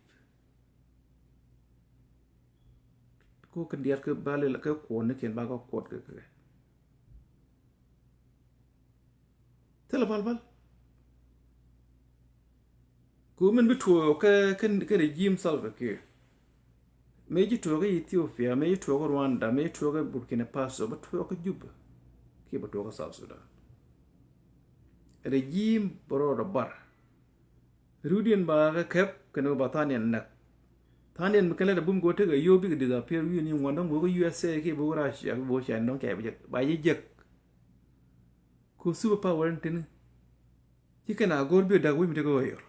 Ko kɛ diɛt kɛ bal kɛ kuɔn ni kɛn ba kɛ kuɔt kɛ kɛ. Thilɛ pal pal. Ku min bi tuɔɔk kä, kä, kä regime Salva Kiir. Mëë ci tuɔɔk kä Ethiopia, mëë ci tuɔɔk kä Rwanda, mëë ci tuɔɔk kä Burkina Faso, bä tuɔɔk kä Juba. Kiɛ bä tuɔɔk kä South Sudan. Regime bä rɔɔdɛ bar. Riwdiɛn ba kɛ kɛp kɛn ba thaniɛn näk. Thaniɛn mi kɛn lɛ bum kɛ wä tekɛ yio̱w bikɛ disappear wi̱i̱ ni ŋuan dɔ̱ŋ bä wä kä U S A kiɛ bä wä Russia kiɛ bä wä China dɔ̱ŋ kɛ bä jek. Ba jɛ jek. Ku super power in tini. Ci kɛn a go̱r bi dak wi̱i̱ mi tekɛ wä yɔr.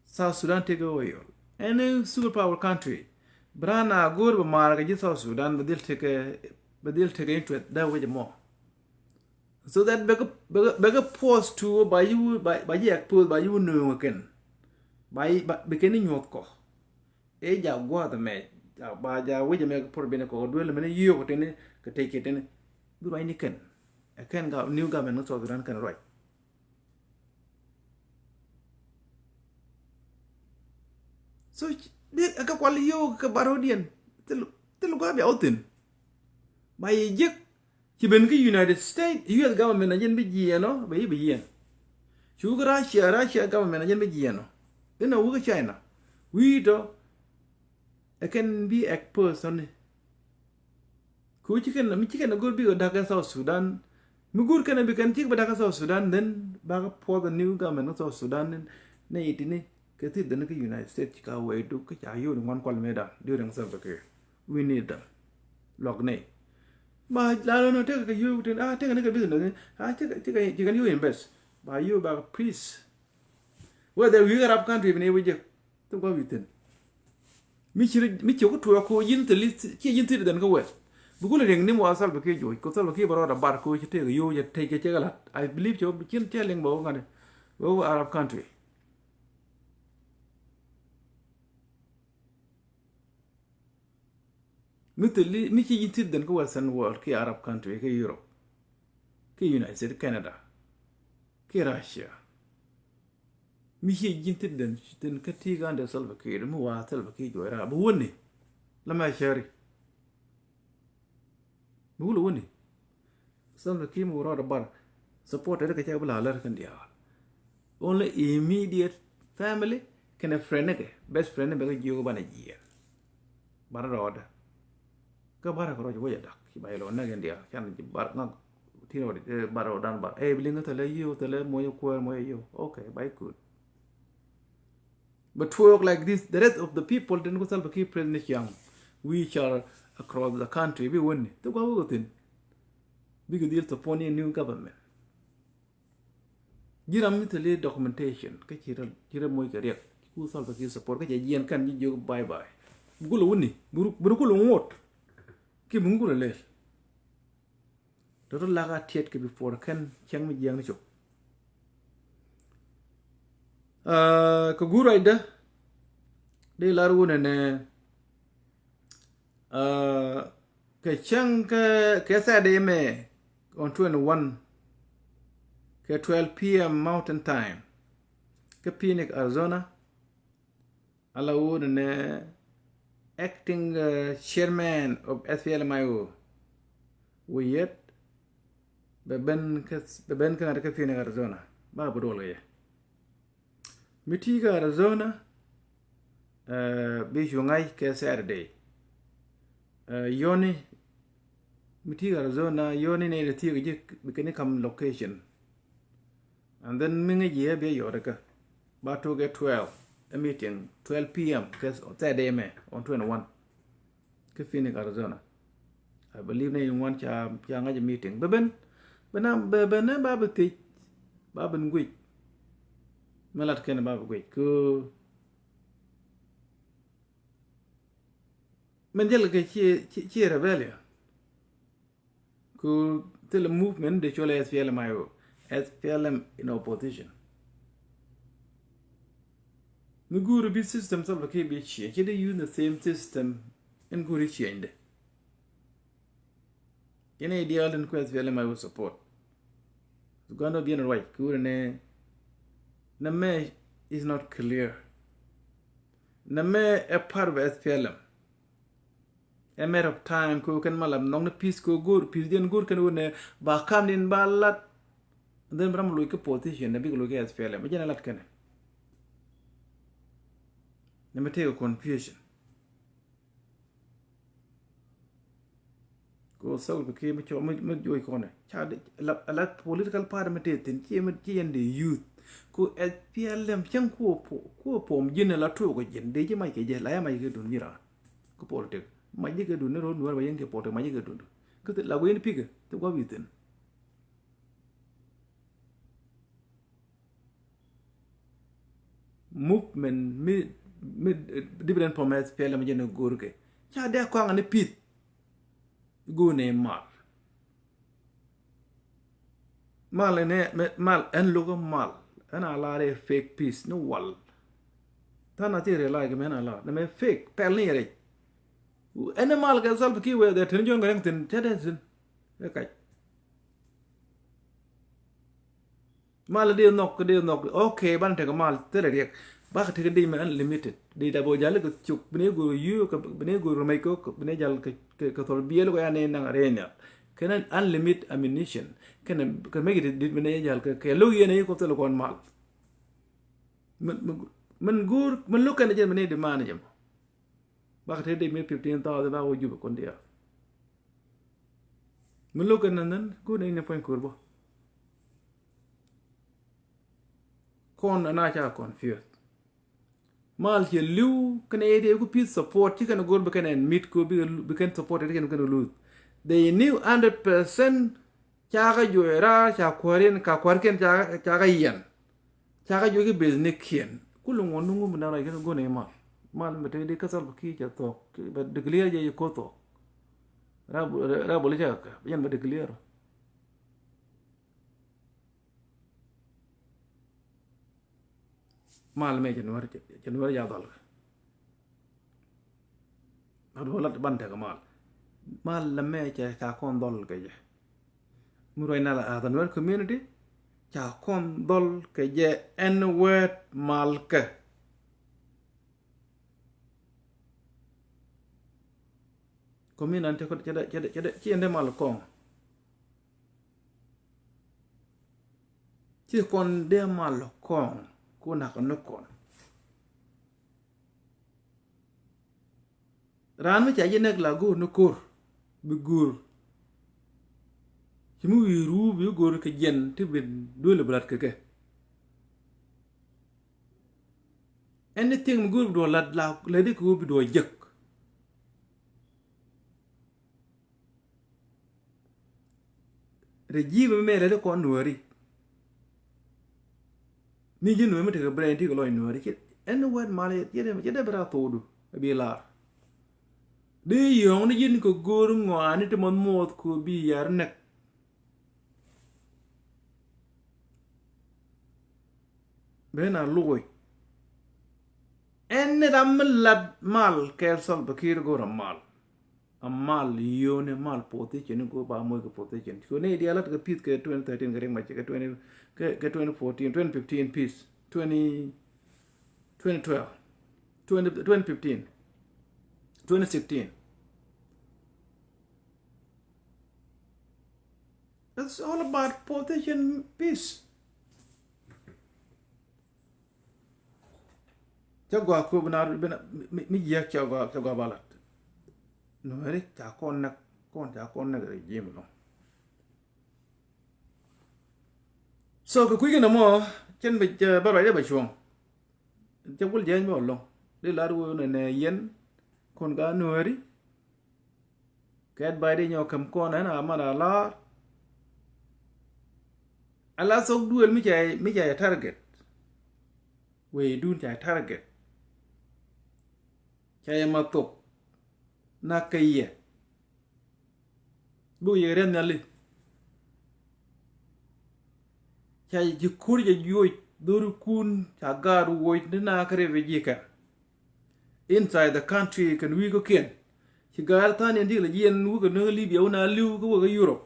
South Sudan tekɛ wä yɔr. Any super power country. Bi raan a go̱r bi maar kɛ ji̱ South Sudan bi dhil tekɛ, bi dhil tekɛ interest dak wi̱i̱ jɛ mɔ. So that bɛ kɛ, bɛ kɛ, bɛ kɛ force to ba yi, ba, ba yi expose, ba yi nööŋ kɛn. Ba yi, ba, bi kɛn ni nyuɔth kɔ. Ɛ ja gua̱a̱th mɛ, ja, ba ja wec mɛ kɛ por bini kɔ, duel mɛ ni yiok tini, kɛ tec kɛ tini. Bi ruac ni kɛn. Ɛ kɛn ga, new government ni South Sudan kɛn ruac. So, di, ɛ kɛ kual yiok kɛ barodiɛn. Thil, thil gua bia wä thin. Ba yi jek. Ci ben kä United States, U S government a jɛn bi jiɛɛn ɔ, bɛ yi bi jiɛɛn. Cu kä Russia, Russia government a jɛn bi jiɛɛn ɔ. Inɔ wä kä China. Wi̱i̱ tɔ, ɛ kɛn bi expose ɔ ni. Ku ci kɛn, mi ci kɛn a go̱r bi kɛ da̱k kɛ South Sudan. Mi go̱r kɛn a bi kɛn ci kɛ bi da̱k kɛ South Sudan, then bakɛ puɔth a new government kä South Sudan, nɛ itini. Kɛ thil dhɛn kä United States ci ka wee duk kä ca yio̱w ni ŋuan kual mëë dan during Salva Kiir. We need them. Luɔk ni. Ma la lon tekɛ kɛ yio̱w tin, ah, tekɛ ni kɛ business ni, ah, tekɛ, tekɛ, tekɛ ni yio̱w invest. Ba yio̱w ba peace. Whether wi̱i̱ Arab country bi ni wi̱i̱ jek. Thil gua̱a̱th wi̱i̱ thi̱n. Mi ci, mi ci ku tuɔɔk ko ji̱n thil, ci ji̱n thil dhɛn kä wɛth. Bi kulɛ riɛŋ ni mɔ Salva Kiir juɔc, ko Salva Kiir bä rɔɔdɛ bar ko ci tekɛ yio̱w jɛ tec kɛ cɛ kɛ la̱t. I believe cɛ, cin cɛ liŋ bä wä ŋa̱t, bä wä Arab country. Mi thil, mi ci ji̱ citizen kä Western world, ki Arab country, ki Europe, ki United States, Canada, ki Russia. Mi ci ji̱ citizen, citizen kä ti Uganda Salva Kiir, mi wa Salva Kiir juɔc raar, bi wäni, la mɛ cäri. Bi wul wäni. Salva Kiir mi wä rɔɔdɛ bar. Support ɛ ri kɛ cɛ bi la lär kɛn diaal. Only immediate family kɛnɛ friend ni kɛ, best friend ni bɛ kɛ jiök banɛ jiɛɛn. Barɛ rɔɔdɛ. Kä barɛ kɛ rɔɔdɛ wec a dak ci ba ilɔ nɛk in diaal can ci bar ŋak tin rɔɔdɛ, eh, barɛ rɔɔdan bar. Eh, bi liŋ thɛlɛ yiëë, thɛlɛ moc kuäär, moc yiëë. Okay, ba ikun. But to work like this, the rest of the people, then go Salva Kiir President Chiang, which are across the country, bi wuni. Thok gua wä thin. Bikɛ dhil support ni new government. Ji̱ ram mi thil i̱ documentation kä ci rɛ, ci rɛ moc kɛ riɛk. Ci ku Salva Kiir support kä cɛ jiɛn kɛn ji̱ jiök bye bye. Bi kulɛ wuni, bi ru, bi ru kulɛ ŋot. Ki bi ŋu kulɛ lel. Tɔtɔ lak a tiɛt kɛ before kɛn cäŋ mi jiɛŋni cop. Ah, kɛ guur ruacdä dee lar wunɛ nɛ, ah, kɛ cäŋ kɛ, kɛ Saturday mɛ on twenty one kɛ twelve p.m. Mountain Time kä Phoenix, Arizona. Ala wunɛ nɛ acting, uh, chairman of S P L M I O. Wä yet bɛ ben kä, bɛ ben kä ŋa̱t kä Phoenix, Arizona. Ba bä duɔl kɛ yɛ. Mi ti kä Arizona, uh, bi cu ŋa̱c kɛ Saturday. Uh, yoni, mi ti kä Arizona, yoni nɛ ila thiek ji̱ bi kɛ ni kam location. And then mi ŋäc yɛ bi yɔt kä ba tok ɛ twelve, a meeting, twelve p.m. kɛ Saturday mɛ on twenty one kä Phoenix, Arizona. I believe ni ŋuan ca, ca ŋa̱c a meeting. Bɛ ben, bɛ na, bɛ, bɛ na ba bɛ thiec, ba ben guic. Mɛ lat kɛn ba bɛ guic. Kɛ mɛn jɛl kɛ ci, ci, ci rebellion. Ku thilɛ movement dee cɔl S P L M I O, S P L M in opposition. Mi guuri bi system Salva Kiir bi change, ci dee use the same system in guuri change dɛ. Yɛn a ideal in ku S P L M I O support. Guandɔ bien ruac, ku wuri ni, nɛ mɛ is not clear. Nɛ mɛ a part of S P L M. A matter of time kɛ kɛn malap nɔŋ ni peace kɛ go̱o̱r, peace diɛn go̱o̱r kɛn wunɛ ba kam din ba lat. Then bram loc kä position na bik loc kä S P L M. Jɛn a lat kɛnɛ. Ni mi tëëkɛ confusion. Kɛ Salva Kiir mi cɔ, mi, mi joc kɔnɛ. Ca di, la, la political party mi tëë thin, ci mi, ci yɛn di youth. Ku S P L M cäŋ ku po, ku pom ji̱n la tuɔk ji̱n. Di ji̱ mac kɛ jɛ, la ya mac kɛ dun ji̱ ran. Kä politik. Mac ji̱ kɛ dun ni ro̱o̱d nuɛɛr ba yɛn kɛ politik, mac ji̱ kɛ dun. Kä thil la guiy ni pikɛ, thil gua̱a̱p yi thi̱n. Movement mi, mi, eh, different from S P L M jɛ ni go̱o̱r kɛ. Ca dee kɔaŋ ni peace. Go̱o̱r ni mal. Mal ni, mal ɛn lokä mal. Ɛn a lar ɛ fake peace ni wal. Than a ti realize kɛ mɛn a lar. Ni mɛ fake pɛl ni yɛ rɛc. Ɛn mal kɛ Salva Kiir wee dhɛ teni John Garang thin cɛ dee thin. Ɛ kac. Mal dee nhɔk, dee nhɔk. Okay, ban tekɛ mal thilɛ riɛk. Bakɛ tekɛ dec mɛ unlimited. Dec dap ɔ jal kɛ cuk, bi ni go̱o̱r yuu, bi ni go̱o̱r mec kɛ, bi ni jal kɛ, kɛ, kɛ thol biɛl kɔ ya ni naŋ rɛy nhial. Kɛn unlimited ammunition. Kɛn, kɛn mec dit, dit bi ni jal kɛ, kɛ lo̱k yɛn a yi kɔ thilɛ kɔn mal. Min, min, min go̱o̱r, min lo̱k kɛn jɛn bi ni di man jɛ mɔ. Bakɛ tekɛ dec mi fifteen thousand ba wä Jubɛ kɔn diaal. Mi lo̱k kɛn nän nän go̱o̱r ni ni puɔ̱ny ko̱r bä. Kɔn ana ca confused. Mal cɛ li̱w kɛn ɛ dee ku peace support ci kɛn go̱o̱r bi kɛn ɛn mit ko bi, bi kɛn support ɛ kɛn kɛn luth. They knew hundred percent. Cakɛ juɔc raar ca kuäär in ka kuäärkiɛn cakɛ, cakɛ yiɛn. Cakɛ juɔc ki businessnikiɛn. Kulɛ ŋuɔ̱t ni ŋum na ruac kɛn go̱n i̱ mal. Mal mɛ tek di kä Salva Kiir cɛ thuɔ̱k. Bɛ declare jɛ yi ko̱ thuɔ̱k. Rabol, rabol cɛ kɛ. Yɛn bɛ declare. Mal mɛ cɛ nuɔ̱r, cɛ nuɔ̱r ca dhɔl kɛ. Lat wä lat ban tekɛ mal. Mal lɛ mɛ cɛ ca kɔn dhɔl kɛ jɛ. Mi ruac na la as a Nuer community ca kɔn dhɔl kɛ jɛ ɛn wɛɛt mal kɛ. Kɔmi nan cɛ kɔn cɛ dɛ, cɛ dɛ, cɛ dɛ, ci ɛn dɛ mal kɔn. Ci kɔn dee mal kɔn ku nak ni kɔn. Raan mi ca ji̱ näk la go̱o̱r ni ko̱r bi go̱o̱r. Ci mi wi̱i̱ ruu bi go̱o̱r kɛ jiɛn ti bi duel bi lat kɛ kɛ. Anything mi go̱o̱r bi duɔl lat la lɛ di kɛ ɣöö bi duɔl jek. Regime mi mɛ lɛ di kɔn nuääri. Mi ji̱ nuääri mi tekɛ brain ti kɛ lɔc nuääri ci ɛn wɛt mal yɛ ci dee bi raa thokdu ɛ bi lar. Di yɔ̱ŋ ni ji̱n kɛ go̱o̱r ŋɔaani ti mɔth muɔth kɛ bi yar näk. Ben a luɔc. Ɛn ni ram mi lat mal kɛɛl Salva Kiir go̱o̱r a mal. A mal yio̱o̱ni mal position ni go̱o̱r ba moc kɛ position. Cu ni diaal lat kɛ peace kɛ twenty thirteen kɛ Riek Machar kɛ twenty kɛ twenty fourteen, twenty fifteen peace. Twenty, twenty twelve, twenty, twenty fifteen, twenty sixteen. It's all about position peace. Cä gɔaa kop na mi jiäk cä gɔaa cä gɔaa balat. Nuääri ca kɔn näk kɔn ca kɔn näk regime lɔ. So kɛ kui̱ kɛ nɔmɔ cɛn bi bä ruacdɛ bä cuɔ̱ŋ. Cɛ gul jɛny bä lɔŋ di lar wee nɛ nɛ yɛn kɔn ga nuääri. Kɛt bay di nyɔ käm kɔn ɛn a man a lar. A la thok duël mi ca mi ca yɛ target. Wee dun ca yɛ target. Ca yɛ ma thok na kɛ yɛ. Buk yɛ rɛn nyali. Ca yɛ ci kur jɛ juoc dhorikun ca gaat woc ni na kɛ refugee kɛn. Inside the country kɛn wi̱i̱ kä kiɛn. Ci gaat than yɛn ti kɛ lɛ jiɛn wä kɛ nöŋ Libya wä na li̱w kä wä kä Europe.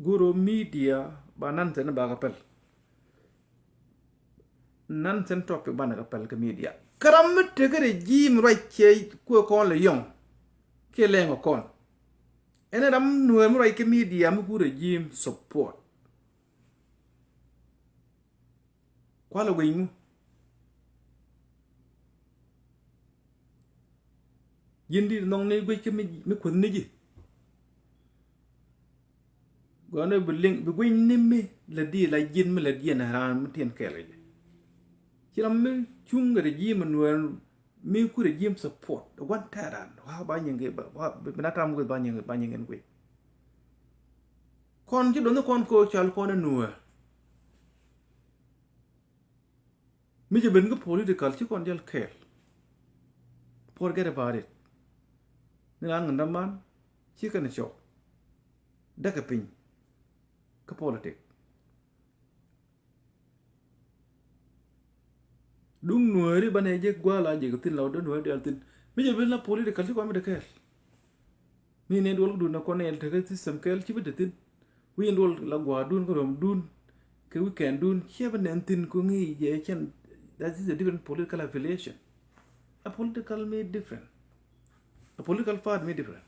Guru media ba nan thin ba ka pɛl. Nan thin topic ba na ka pɛl ka media. Karam mi tek regime ruac cɛ kuɛ kɔn le yɔŋ. Kiɛ lɛŋ kɔn. Ɛn ram nuɛr mi ruac kɛ media mi ku regime support. Kualɛ guic ŋu? Ji̱n di̱t nhɔŋ ni guic kä mi kueth ni ji̱. Gɔnɛ bi liŋ bi guic ni mi lɛ di la ji̱n mi lɛ di ɛn raan mi tin kɛɛl kɛ ji̱. Ci ram mi cuŋ kɛ regime nuɛɛr mi ku regime support. Wan tɛɛran wa ba nyiŋ kɛ ba bi na tam guic ba nyiŋ ba nyiŋ kɛn guic. Kɔn ci do̱n kɔn ko cal kɔn nuɛɛr. Mi ci ben kä political ci kɔn jɛl kɛɛl. Forget about it. Ni ran ŋän däman ci kɛn cɔk. Däkɛ piny kä politic. Duŋ nuääri banɛ jek guala jek thin la wä dee nuääri dial thin. Mi ci ben la political ci kɔn mi dee kɛɛl. Mi nɛn duɔl dun na kɔn nɛn tekɛ system kɛl ci bi te thin. Wi̱i̱ duɔl la gua̱a̱r dun kä röm dun kɛ weekend dun ciɛ bi nɛn thin ku ŋi̱i̱c jɛ cɛn. That is a different political affiliation. A political mi different. A political party mi different.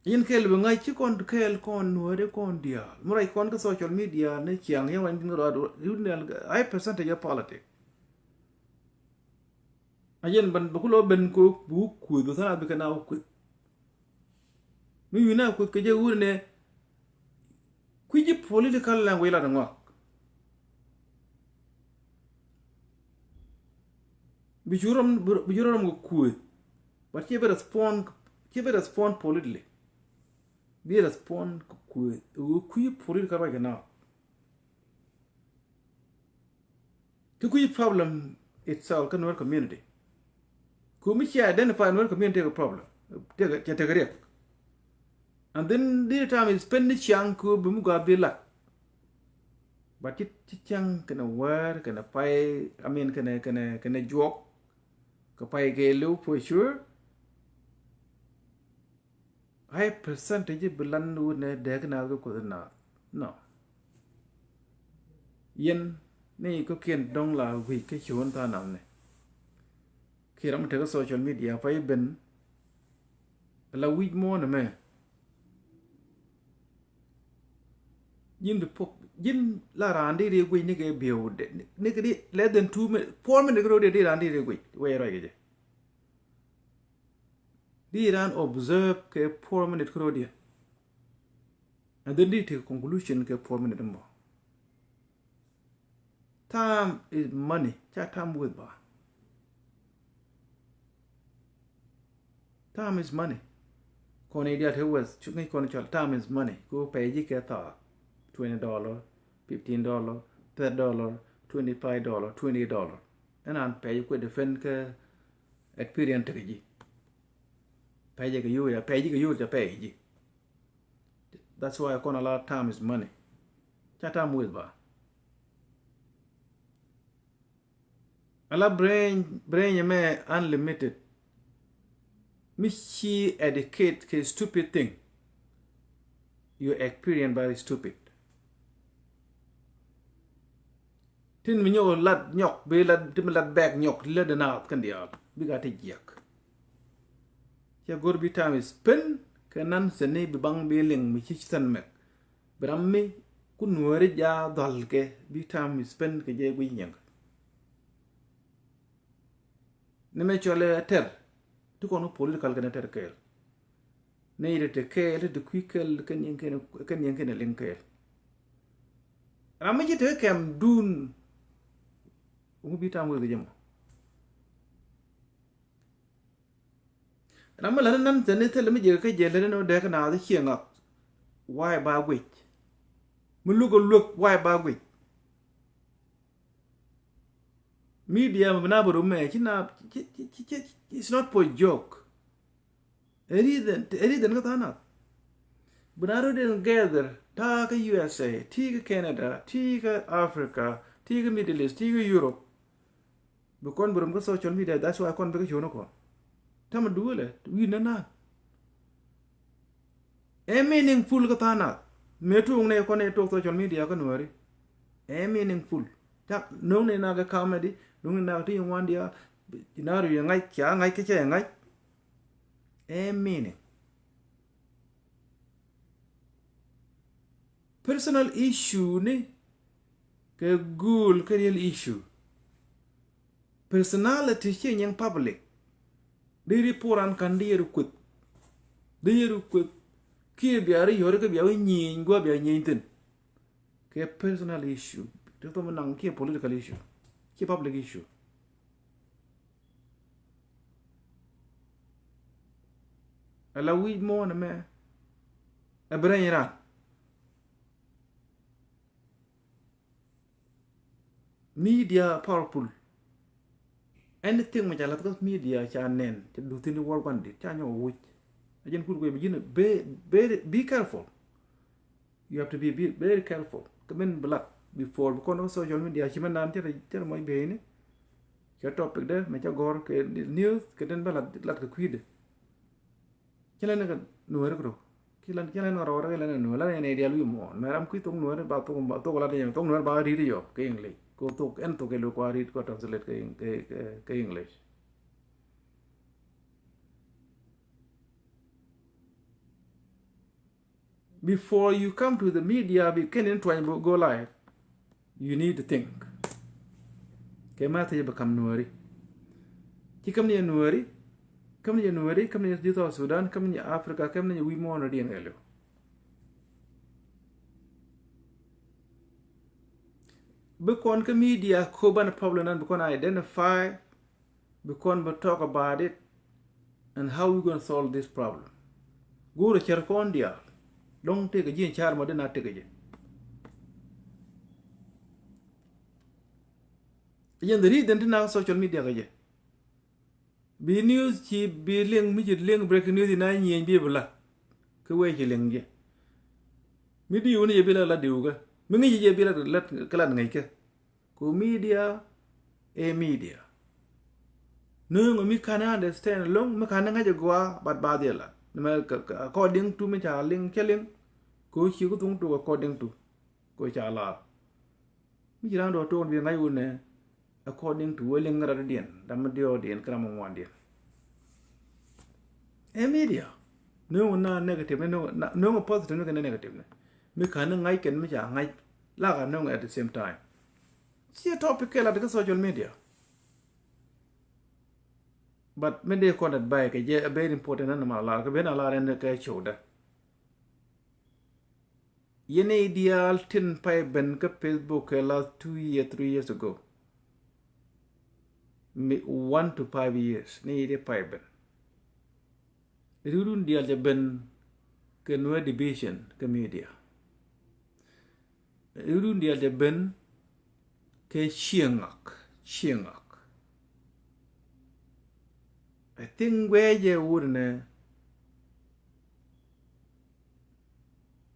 Yin kɛl bi ŋa̱c ci kɔn kɛl kɔn nuääri kɔn diaal mi ruac kɔn kä social media ni ciaŋ yɛn wany din rɔɔd. High percentage of politics. A jɛn ban bä ku lɔ ben ko bu kueth bä than a bikɛ na wä kueth. Mi wi̱n a kueth kɛ jɛ wur nɛ kui̱ ji̱ political language la dɛ ŋɔak. Bi cu rɔm bi cu rɔm kɛ kueth. But ci bi respond ci bi respond politically. Bi respond kɛ kueth wä kui̱ political ruac kɛ na. Kä kui̱ problem itself kä Nuer community. Ku mi ci identify Nuer community tekɛ problem. Tekɛ cɛ tekɛ riɛk. And then this time is spend ni ciaŋ ku bi mi gua bi lak. But ci ci ciaŋ kɛnɛ wɛɛr kɛnɛ pay, I mean kɛnɛ kɛnɛ kɛnɛ juɔk. Kɛ pay kɛ liw for sure. High percentage bi lan wut nɛ dɛk naath kä kuoth naath. No. Yɛn ni kä kiɛn dɔ̱ŋ la wi̱c kä ci wun tha̱a̱ŋ nath ni. Kiɛ ram mi tekɛ social media pa i̱ ben. La wi̱c muɔ̱ɔ̱n ɛmɛ. Ji̱n bi pok Ji̱n la raan di ri guic ni kɛ bieu de, ni kɛ di less than two minutes, four minutes kɛ rɔ di, di raan di ri guic wee rɔy kɛ jɛ. Di raan observe kɛ four minutes kɛ rɔ di. And then di take conclusion kɛ four minutes mɔ. Time is money. Ca time waste ba. Time is money. Kɔn idiot, he was, cu ŋi̱c kɔn cɔl, time is money. Ku pɛy ji̱ kɛ thaak, twenty dollar, fifteen dollar, thirty dollar, twenty five dollar, twenty dollar. Ɛn an pɛy ji̱ kuɛ defend kɛ experience tekɛ ji̱. Pɛy ji̱ kɛ yur, pɛy ji̱ kɛ yur, ca pɛy ji̱. That's why kɔn a la time is money. Ca time waste ba. Ala brain, brain mɛ unlimited. Mi ci educate kɛ stupid thing. Your experience very stupid. Tin mi nyɔk lat nyɔk, bi lat, tin mi lat bɛk nyɔk, lat di naath kɛn diaal. Bi ka ti jiɛk. Cɛ go̱r bi time spend kɛ nan seni bi baŋ bi liŋ mi ci ci than mɛk. Bi ram mi ku nuɔri ja dhɔl kɛ bi time spend kɛ jɛ guic nyɛŋ. Ni mɛ cɔlɛ tɛr ti kɔn political kɛn tɛr kɛɛl. Ni yiri ti kɛɛl ti kui̱ kɛɛl kɛn yɛn kɛn liŋ kɛɛl. Ram mi ci te kɛm dun. Ŋu bi time wek jɛ mɔ. Ram mi lani nan tɛni thil mi jɛ kɛ jɛ lani ni dɛk na dhi cieŋ ŋak. Why ba guic? Mi luk a luek why ba guic? Media mi na bi rum mɛ ci na, ci, ci, ci, ci, it's not for joke. Ɛ reason, ɛ reason kä tha̱a̱ŋ nath. Bi na rut in gather ta̱a̱ kä U S A, ti kä Canada, ti kä Africa, ti kä Middle East, ti kä Europe. Bi kɔn bi rum kä social media, that's why kɔn bi kä cuɔ̱n kɔn. Tamɛ duwälɛ wi̱i̱ nä na. Ɛ meaningful kä tha̱a̱ŋ nath. Mëë tuŋ nɛ kɔn ɛ tok social media kä nuääri. Ɛ meaningful. Cak no̱o̱ŋ nɛ nak ɛ comedy, no̱o̱ŋ nɛ nak ti ŋuan diaal. Ci na ru yɛ ŋa̱c, cia ŋa̱c kä cɛ ŋa̱c. Ɛ meaning. Personal issue ni kɛ go̱o̱l kä real issue. Personality ciɛ nyɛŋ public. Di ri puran kan di yɛri kueth. Di yɛri kueth. Kiɛ bia ri yɔri kä bia wä nyieny gua bia nyieny thin. Kɛ personal issue. Ti thom naŋ kiɛ political issue. Kiɛ public issue. Ala wi̱c muɔ̱ɔ̱n ɛmɛ ɛ bi rɛny ran. Media powerful. Anything mi ca lath kä media ca nɛn ca duth thin iwɔr guandit ca nyɔk wi̱c. A jɛn kut guɛ bi ji̱n be, be, be careful. You have to be, be very careful. Kä min bi lat before bi kɔn kä social media ci mɛ nan cɛ rɛ mɔc beni. Cɛ topic dɛ mɛ cɛ gɔr kɛ news kɛ den bɛ lat, lat kɛ kui̱dɛ. Ci lɛn kɛ nuɔri kɛ rok. Ci lɛn, ci lɛn kɛ rok rɛ lɛn nuɔri lɛn ni dial wi̱i̱ muɔn. Mɛ ram kui̱ thok nuɔri ba thok, ba thok lat yɛn thok nuɔri ba rit yɔ kɛ English. Kɛ thok ɛn thok kɛ lo kua rit kua translate kɛ, kɛ, kɛ, kɛ English. Before you come to the media, bi kɛn in tuany bi go live, you need to think. Kɛ ma thie bi kam nuɔri. Ci kam ni nuɔri, kam ni nuɔri, kam ni South Sudan, kam ni Africa, kam ni wi̱i̱ muɔn diɛn kɛ liw. Bi kɔn kä media ko ban problem nan bi kɔn identify, bi kɔn bi talk about it and how we gonna solve this problem. Go̱o̱rɛ cär kɔn diaal. Dɔ̱ŋ tëëkɛ ji̱ in car mɔ dee na tëëkɛ jɛ. Yɛn the reason ti na social media kɛ jɛ. Bi news ci bi liŋ mi ci liŋ breaking news ina nyieny bi bi lat. Kä wee ci liŋ jɛ. Mi diw ni jɛ bi lat la diw kä. Mi ŋi̱ci jɛ bi lat lat kä lat ŋäc kä. Ku media ɛ media. Nööŋ mi kan understand loŋ mi kan ŋäc a gua bat ba dhil lat. Ni mɛ according to mi ca liŋ cɛ liŋ. Ku ci ku thuŋ tuk according to. Ku ca lar. Mi ci raan dɔ̱ to̱o̱n bi ŋa̱c wun nɛ according to wee liŋ rat diɛn dam mi diɔɔk diɛn kä ram mi ŋuan diɛn. Ɛ media. Nööŋ na negative ni nööŋ positive ni kɛ negative ni. Mi ka̱n ni ŋa̱c kɛn mi ca ŋa̱c Lak a nöŋ at the same time. Ciɛ topic kɛ lat kä social media. But mi dee kɔn advice kɛ jɛ a very important ɛn ma lar kɛ ben a lar ɛn kɛ show dä. Yɛn i̱ diaal tin pay ben kä Facebook kɛ last two year, three years ago. Mi one to five years ni i̱ di pay ben. Rurun diaal jɛ ben kɛ nuɛ division kɛ media. Rurun diaal jɛ ben kɛ cieŋak, cieŋak. I think guɛ jɛ wut nɛ.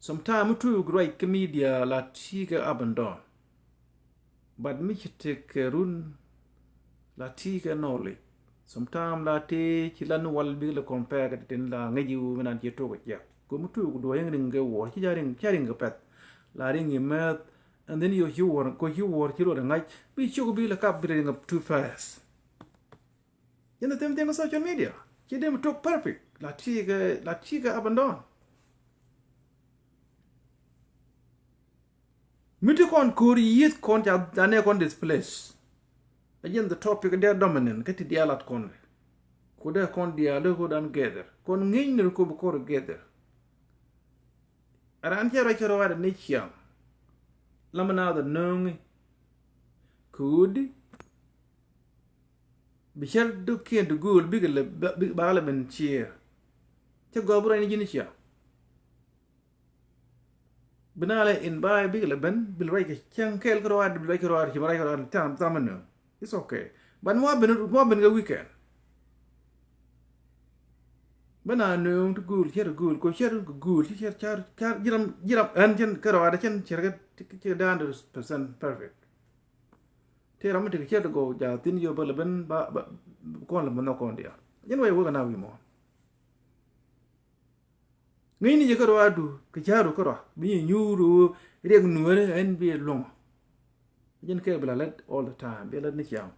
Sometime mi tuuk ruac kä media la ti kɛ up and down. But mi ci tek kɛ run la ti kɛ knowledge. Sometime la ti ci la ni wal bik la compare kɛ tin la ŋäc iwu mi nan ci tok kɛ ciak. Ko mi tuuk duɔ yɛn ring kɛ wuɔ ci ca ring, ca ring kɛ pɛth. La ring i mɛth, and then yo ci wuɔr, ko ci wuɔr ci luɔt ŋac bi cuk bi la kap bi ring up too fast. Yɛn the same thing on social media. Ci dem tok perfect. La ti kɛ, la ti kɛ up and down. Mi ti kɔn ko̱r yieth kɔn ca, ca ne kɔn displace. Again, the topic dee dominant kä ti diaal lat kɔn. Ku dee kɔn diaal dee ku dan gather. Kɔn ŋi̱ny ni ku bi kɔr gather. Aran cɛ rɔ cɛ rɔ wada ni ciaŋ. Lamɛ na the nöŋi. Ku wudi. Bi cär duk kiɛn ti guul bikɛ lɛ, ba, ba lɛ ben ciëër. Cä gɔp bi ruac ni ji̱n ciaŋ. Bi na lɛ in ba bikɛ lɛ ben, bi lɛ ruac kɛ cäŋ kɛɛl kä ruac, bi lɛ ruac kɛ ruac, ci ma ruac kɛ ruac, tam, tam ni. It's okay. But mua ben, mua ben kɛ weekend. Bi na nööŋ ti guul, cär guul, ko cär guul, ci cär, cär, cär, jiram, jiram, ɛn cän kɛ ruac, cän cär kɛ, cä dan hundred percent perfect. Tëë ram mi tekɛ ciɛ ti gɔw jaathin yio̱w bä lɛ ben ba, ba, kɔn lɛ mɛ nhɔk kɔn diaal. Jɛn wec wek ana wi̱i̱ mɔ. Ŋäcni jɛ kärɔadu kɛ ca̱ru kärɔa bi nyi nyuur ɣöö riɛk nueeri ɛn bi luɔ̱ŋ. Jɛn kɛ bi la lät all the time, bi lät ni ciaŋ.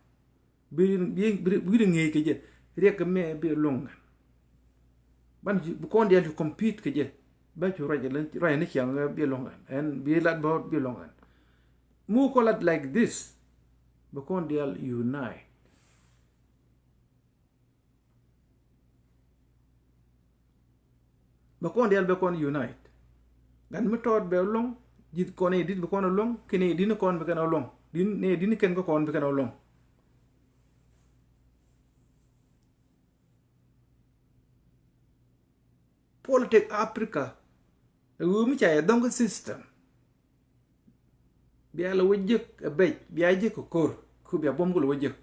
Bi, bi, bi, bi ri ŋi̱i̱c kɛ jɛ riɛk kɛ mɛ bi luɔ̱ŋ ɛn. Ban bi kɔn diaal cu compete kɛ jɛ. Bɛ cu ruac, ruac ni ciaŋ bi luɔ̱ŋ ɛn. Ɛn bi lat bä bi luɔ̱ŋ ɛn. Mu kɔ lat like this. Bɛ kɔn diaal unite. Bɛ kɔn diaal bɛ kɔn unite. Gat mi tɔɔt bɛ luɔ̱ŋ, ji̱ kɔn i̱ di̱t bi kɔn luɔ̱ŋ, kɛn i̱ di̱t ni kɔn bi kɛn luɔ̱ŋ. Di̱t ni di̱t ni kɛn kä kɔn bi kɛn luɔ̱ŋ. Politik Africa ɛ ɣöö mi ca yɛ dhɔ̱ŋ kä system. Bia lɛ wä jek ɛ bec, bia jek kɛ ko̱r, ku bia buɔ̱m ku lɛ wä jek.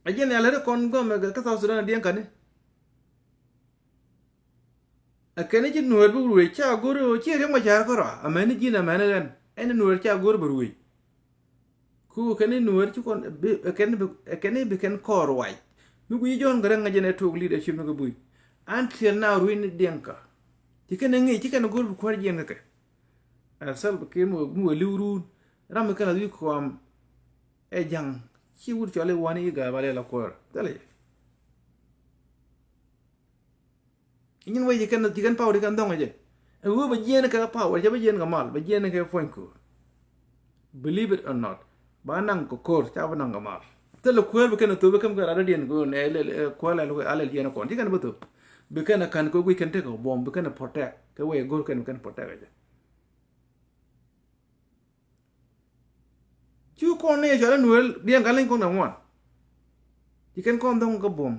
A jɛn ya lɛ ri kɔn gɔmɛ kä South Sudan a diɛŋ kani. Ɛ kɛn i̱ ci nueer bi ruëc ca go̱r i̱ ci riɛk ma ca̱r kärɔa amäni ji̱n amäni ɣän ɛn i̱ nueer ca go̱r bɛ ruëc. Ku kɛn i̱ nueer ci kɔn bi kɛn bi kɛn i̱ bi kɛn kɔɔr wac. Mi guic jɔ̱ɔ̱n kɛ rɛŋ ŋäcɛ nɛ tok leadership ni kɛ buc. Until now ruëc ni diɛŋkä. Ci kɛn i̱ ŋi̱i̱c ci kɛn go̱r bi kuäär jiɛn kɛ kɛ. Ɛ Salva Kiir mi wä li̱w ruun ram mi kɛn a wi̱i̱ kɔam. Ɛ ja̱ŋ ci wut cɔl i̱ wani i̱ ga̱a̱ ba lɛl a kuäär thilɛ. Inyin wec ci kɛn, ci kɛn power ci kɛn dhɔŋ jɛ. Ɛ ɣöö bɛ jiɛn kɛ power, cɛ bɛ jiɛn kɛ mal, bɛ jiɛn kɛ puɔ̱ny ko̱o̱r. Believe it or not. Ba naŋ kɛ ko̱o̱r, ca bɛ naŋ kɛ mal. Thilɛ kuäär bi kɛn thop, bi kɛn kɛ rat diɛn kɛ ɣöö nɛ lɛl, ɛ, kuäär lɛl, a lɛl jiɛn kɔn. Ci kɛn bä thop. Bi kɛn kan kɛ guic kɛn tekɛ buɔm, bi kɛn protect. Kɛ wee go̱r kɛn bi kɛn protect jɛ. Cu kɔn ni cɔal i̱ nueel diɛn ka leny kɔn kɛ ŋuan. Ci kɛn kɔn dhɔŋ kä buɔ̱m.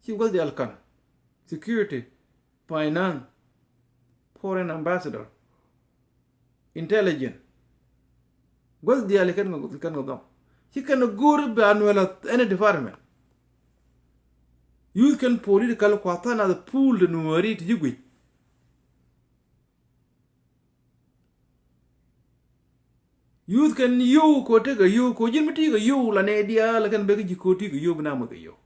Ci gua̱th diaal ka̱n. Security, finance, foreign ambassador, intelligence. Gua̱th diaal kɛn kɛ, kɛn kɛ dhɔŋ. Ci kɛn go̱o̱ri ba nueel a any department. Youth kɛn political kua than a the pool ti nueeri ti ji̱ guic. Youth kɛn yio̱w ko tekɛ yio̱w ko ji̱n mi ti kɛ yio̱w la nɛ diaal kɛn bek ji̱ ko ti kɛ yio̱w bi na muth kɛ yio̱w.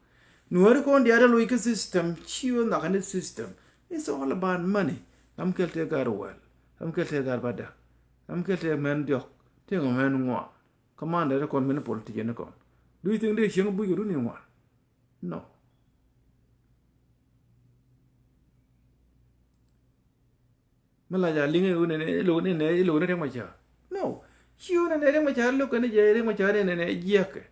Nuääri kɔn diaal dee loc kä system, ci wä nhɔakä ni system. It's all about money. Ram kɛl tëë gar wäl. Ram kɛl tëë gar bädä. Ram kɛl tëë mɛn diɔ̱k. Tëë ŋɔ mɛn ŋuan. Commander kɔn mɛn politician kɔn. Do you think dee cieŋ buc kɛ runi ŋuan? No. Mi la ca liŋ i̱ wun nɛnɛ i̱ lo̱k nɛnɛ i̱ lo̱k ni Riɛk Macar. No. Ci wun nɛnɛ Riɛk Macar lo̱k kɛn i̱ jɛ Riɛk Macar nɛnɛ jiɛkɛ.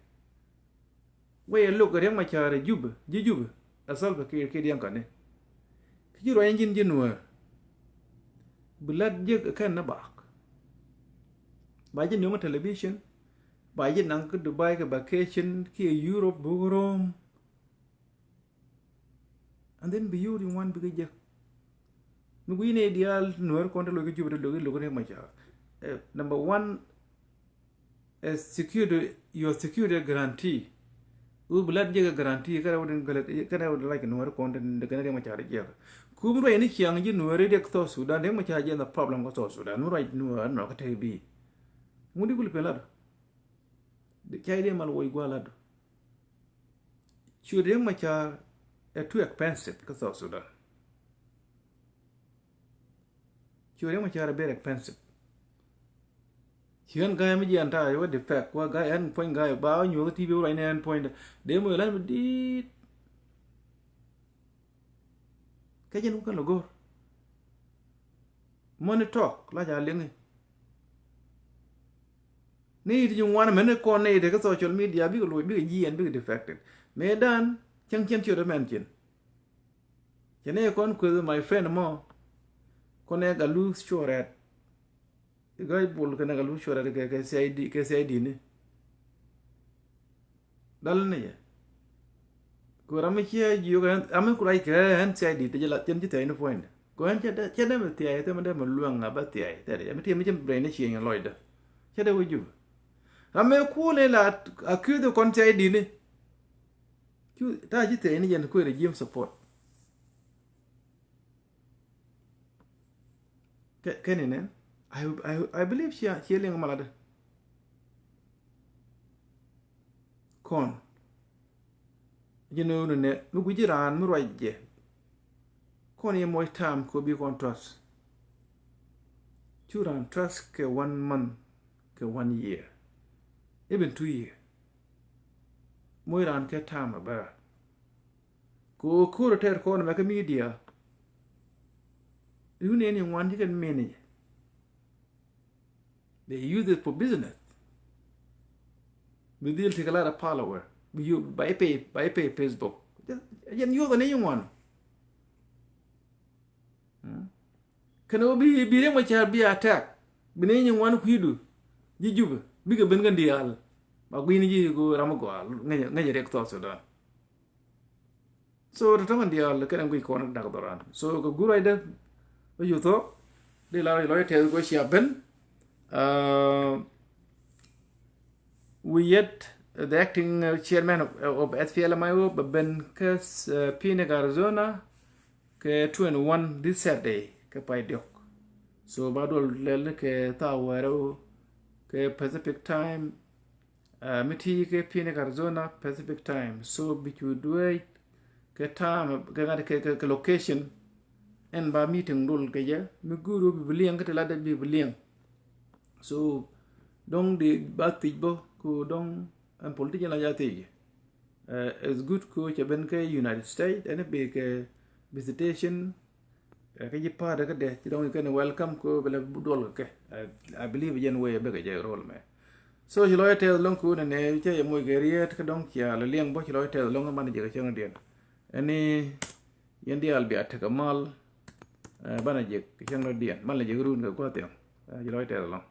Wee lo̱k Riɛk Macar i̱ Jubɛ, ji̱ Jubɛ. Ɛ Salva Kiir kiɛ diɛŋ kani. Ki ji̱ ruac in ji̱n ji̱ Nuäär. Bi lat jiäk kɛn ni bak. Ba ji̱ nöŋ television. Ba ji̱ naŋ kä Dubai kɛ vacation kiɛ Europe buk Rome. And then bi yio̱w ri ŋuan bikɛ jek. Mi gui̱n i̱ diaal Nuäär kɔn te loc kä Jubɛ te loc i̱ loc Riɛk Macar. Eh, number one, eh, security, your security guarantee. Wu bi lat jek a guarantee kɛn a wä den gälɛ kɛn a wä den lac kɛ Nuäär kɔn te kɛn a Riɛk Macar jek. Ku mi ruac ni ciaŋ ji̱ Nuäär i̱ dek South Sudan, Riɛk Macar jek the problem kä South Sudan. Mi ruac Nuäär nɔ kä te bi. Ŋun di kul pen lat. Ca idea mal woc gua̱a̱r lat. Cu Riɛk Macar ɛ too expensive kä South Sudan. Cu Riɛk Macar ɛ very expensive. Ci ɣän ga̱a̱c mi jiɛn ta̱a̱ wä defect wä ga̱a̱c ɣän puɔ̱ny ga̱a̱c ba wä nyuɔ̱th kä T V wä ruacni ɣän puɔ̱nydä. Dee moc la̱t mi di̱i̱t. Kä jɛn wä kän lɛ go̱r. Money talk la ca liŋi. Ni ti ji̱ ŋuan mɛn kɔn ni ti kä social media bikɛ loc bikɛ jiɛn bikɛ defected. Mëë dan cäŋ cien ciöt mɛn cin. Cɛ ni kɔn kueth my friend mɔ. Kɔn ɛ gat luth cuɔrɛt. I̱ gat bul kɛn ɛ gat luth cuɔrɛt kɛ kɛ C I D kɛ C I D ni. Dal ni yɛ. Ku ram mi ciɛ jiök ram mi kurac kɛ ɣän C I D ti jɛ la cɛn ci thia̱c ni puɔ̱nydɛ. Ku ɣän cɛ dee cɛ dee mi thia̱c thimɛ dee mi luäŋ a bä thia̱c thɛt yɛ mi tiɛm mi cɛ mi brain ni ciëŋ lɔcdä. Cɛ dee wä jup. Ram mi kuul ni la accuse kɔn C I D ni. Cu ta̱a̱ ci thia̱c ni jɛn kuëë regime support. Kɛ kɛn inɛ I, I, I believe cia cia liŋ malatdä. Kɔn ji̱n ɣöö nɛ mi gui̱ci raan mi ruac jɛ. Kɔn yɛ moc time kɛ bi kɔn trust. Cu raan trust kɛ one month kɛ one year, even two year. Moc raan kɛ time a bä. Kɛ ɣöö ko̱r tɛɛr kɔn mɛ kä media. Yun ɛn i̱ ŋuan ci kɛn manage. They use it for business. Bi dhil ti kɛ lat a follower bi yu ba i̱ pay ba i̱ pay Facebook. Jɛn yuɔth ɛn i̱ ŋuan. Kɛn ɣöö bi bi Riɛk Macar bi attack bi ni nyin wan kui̱du ji̱ Jubɛ bikɛ ben kɛn diaal. Ba gui̱ni ji̱ ku ram mi gɔaa ŋäcɛ ŋäcɛ Riɛk South Sudan. So tɔ̱tɔ̱ŋ kɛn diaal kɛn guic kɔn dak dhɔran. So kɛ guur ruacdä ɛ yuthɔ di la lɔc tɛth kɛ cia ben. Wi yet the acting chairman of, of S P L M I O bɛ ben kä Phoenix, Arizona. Kɛ twenty one this Saturday kɛ pay diɔk. So ba duɔl lɛl kɛ thaa wäärä kɛ Pacific time. Mi ti kɛ Phoenix Arizona Pacific time. So bi cu dueec kɛ time kɛ ŋa̱t kɛ kɛ location. Ɛn ba meeting duɔl kɛ jɛ mi guur wä bi bi liɛŋ kä ti lat dee bi bi liɛŋ. So dɔŋ di ba thiec bä ku dɔŋ ɛn politician la ja thiec. It's good ko cɛ ben kä United States ɛn bi kɛ visitation. Kä ji̱ pa̱a̱t kä dee ci dɔ̱ŋ kɛn welcome ko bɛ lɛ duɔl kɛ kɛ. I believe jɛn wee bɛ kɛ jɛ rol mɛ. So ci lɔc tɛth lɔŋ ko nɛ nɛ cɛ yɛ moc kɛ riet kä dɔ̱ŋ cia lɛ liɛŋ bä ci lɔc tɛth lɔŋ man jɛ kɛ cäŋ diɛn. Ɛn ni yɛn diaal bia tekɛ mal. Banɛ jɛ kɛ cäŋ diɛn man lɛ jɛ run kɛ gua̱th thiɛŋ. Ci lɔc tɛth lɔŋ.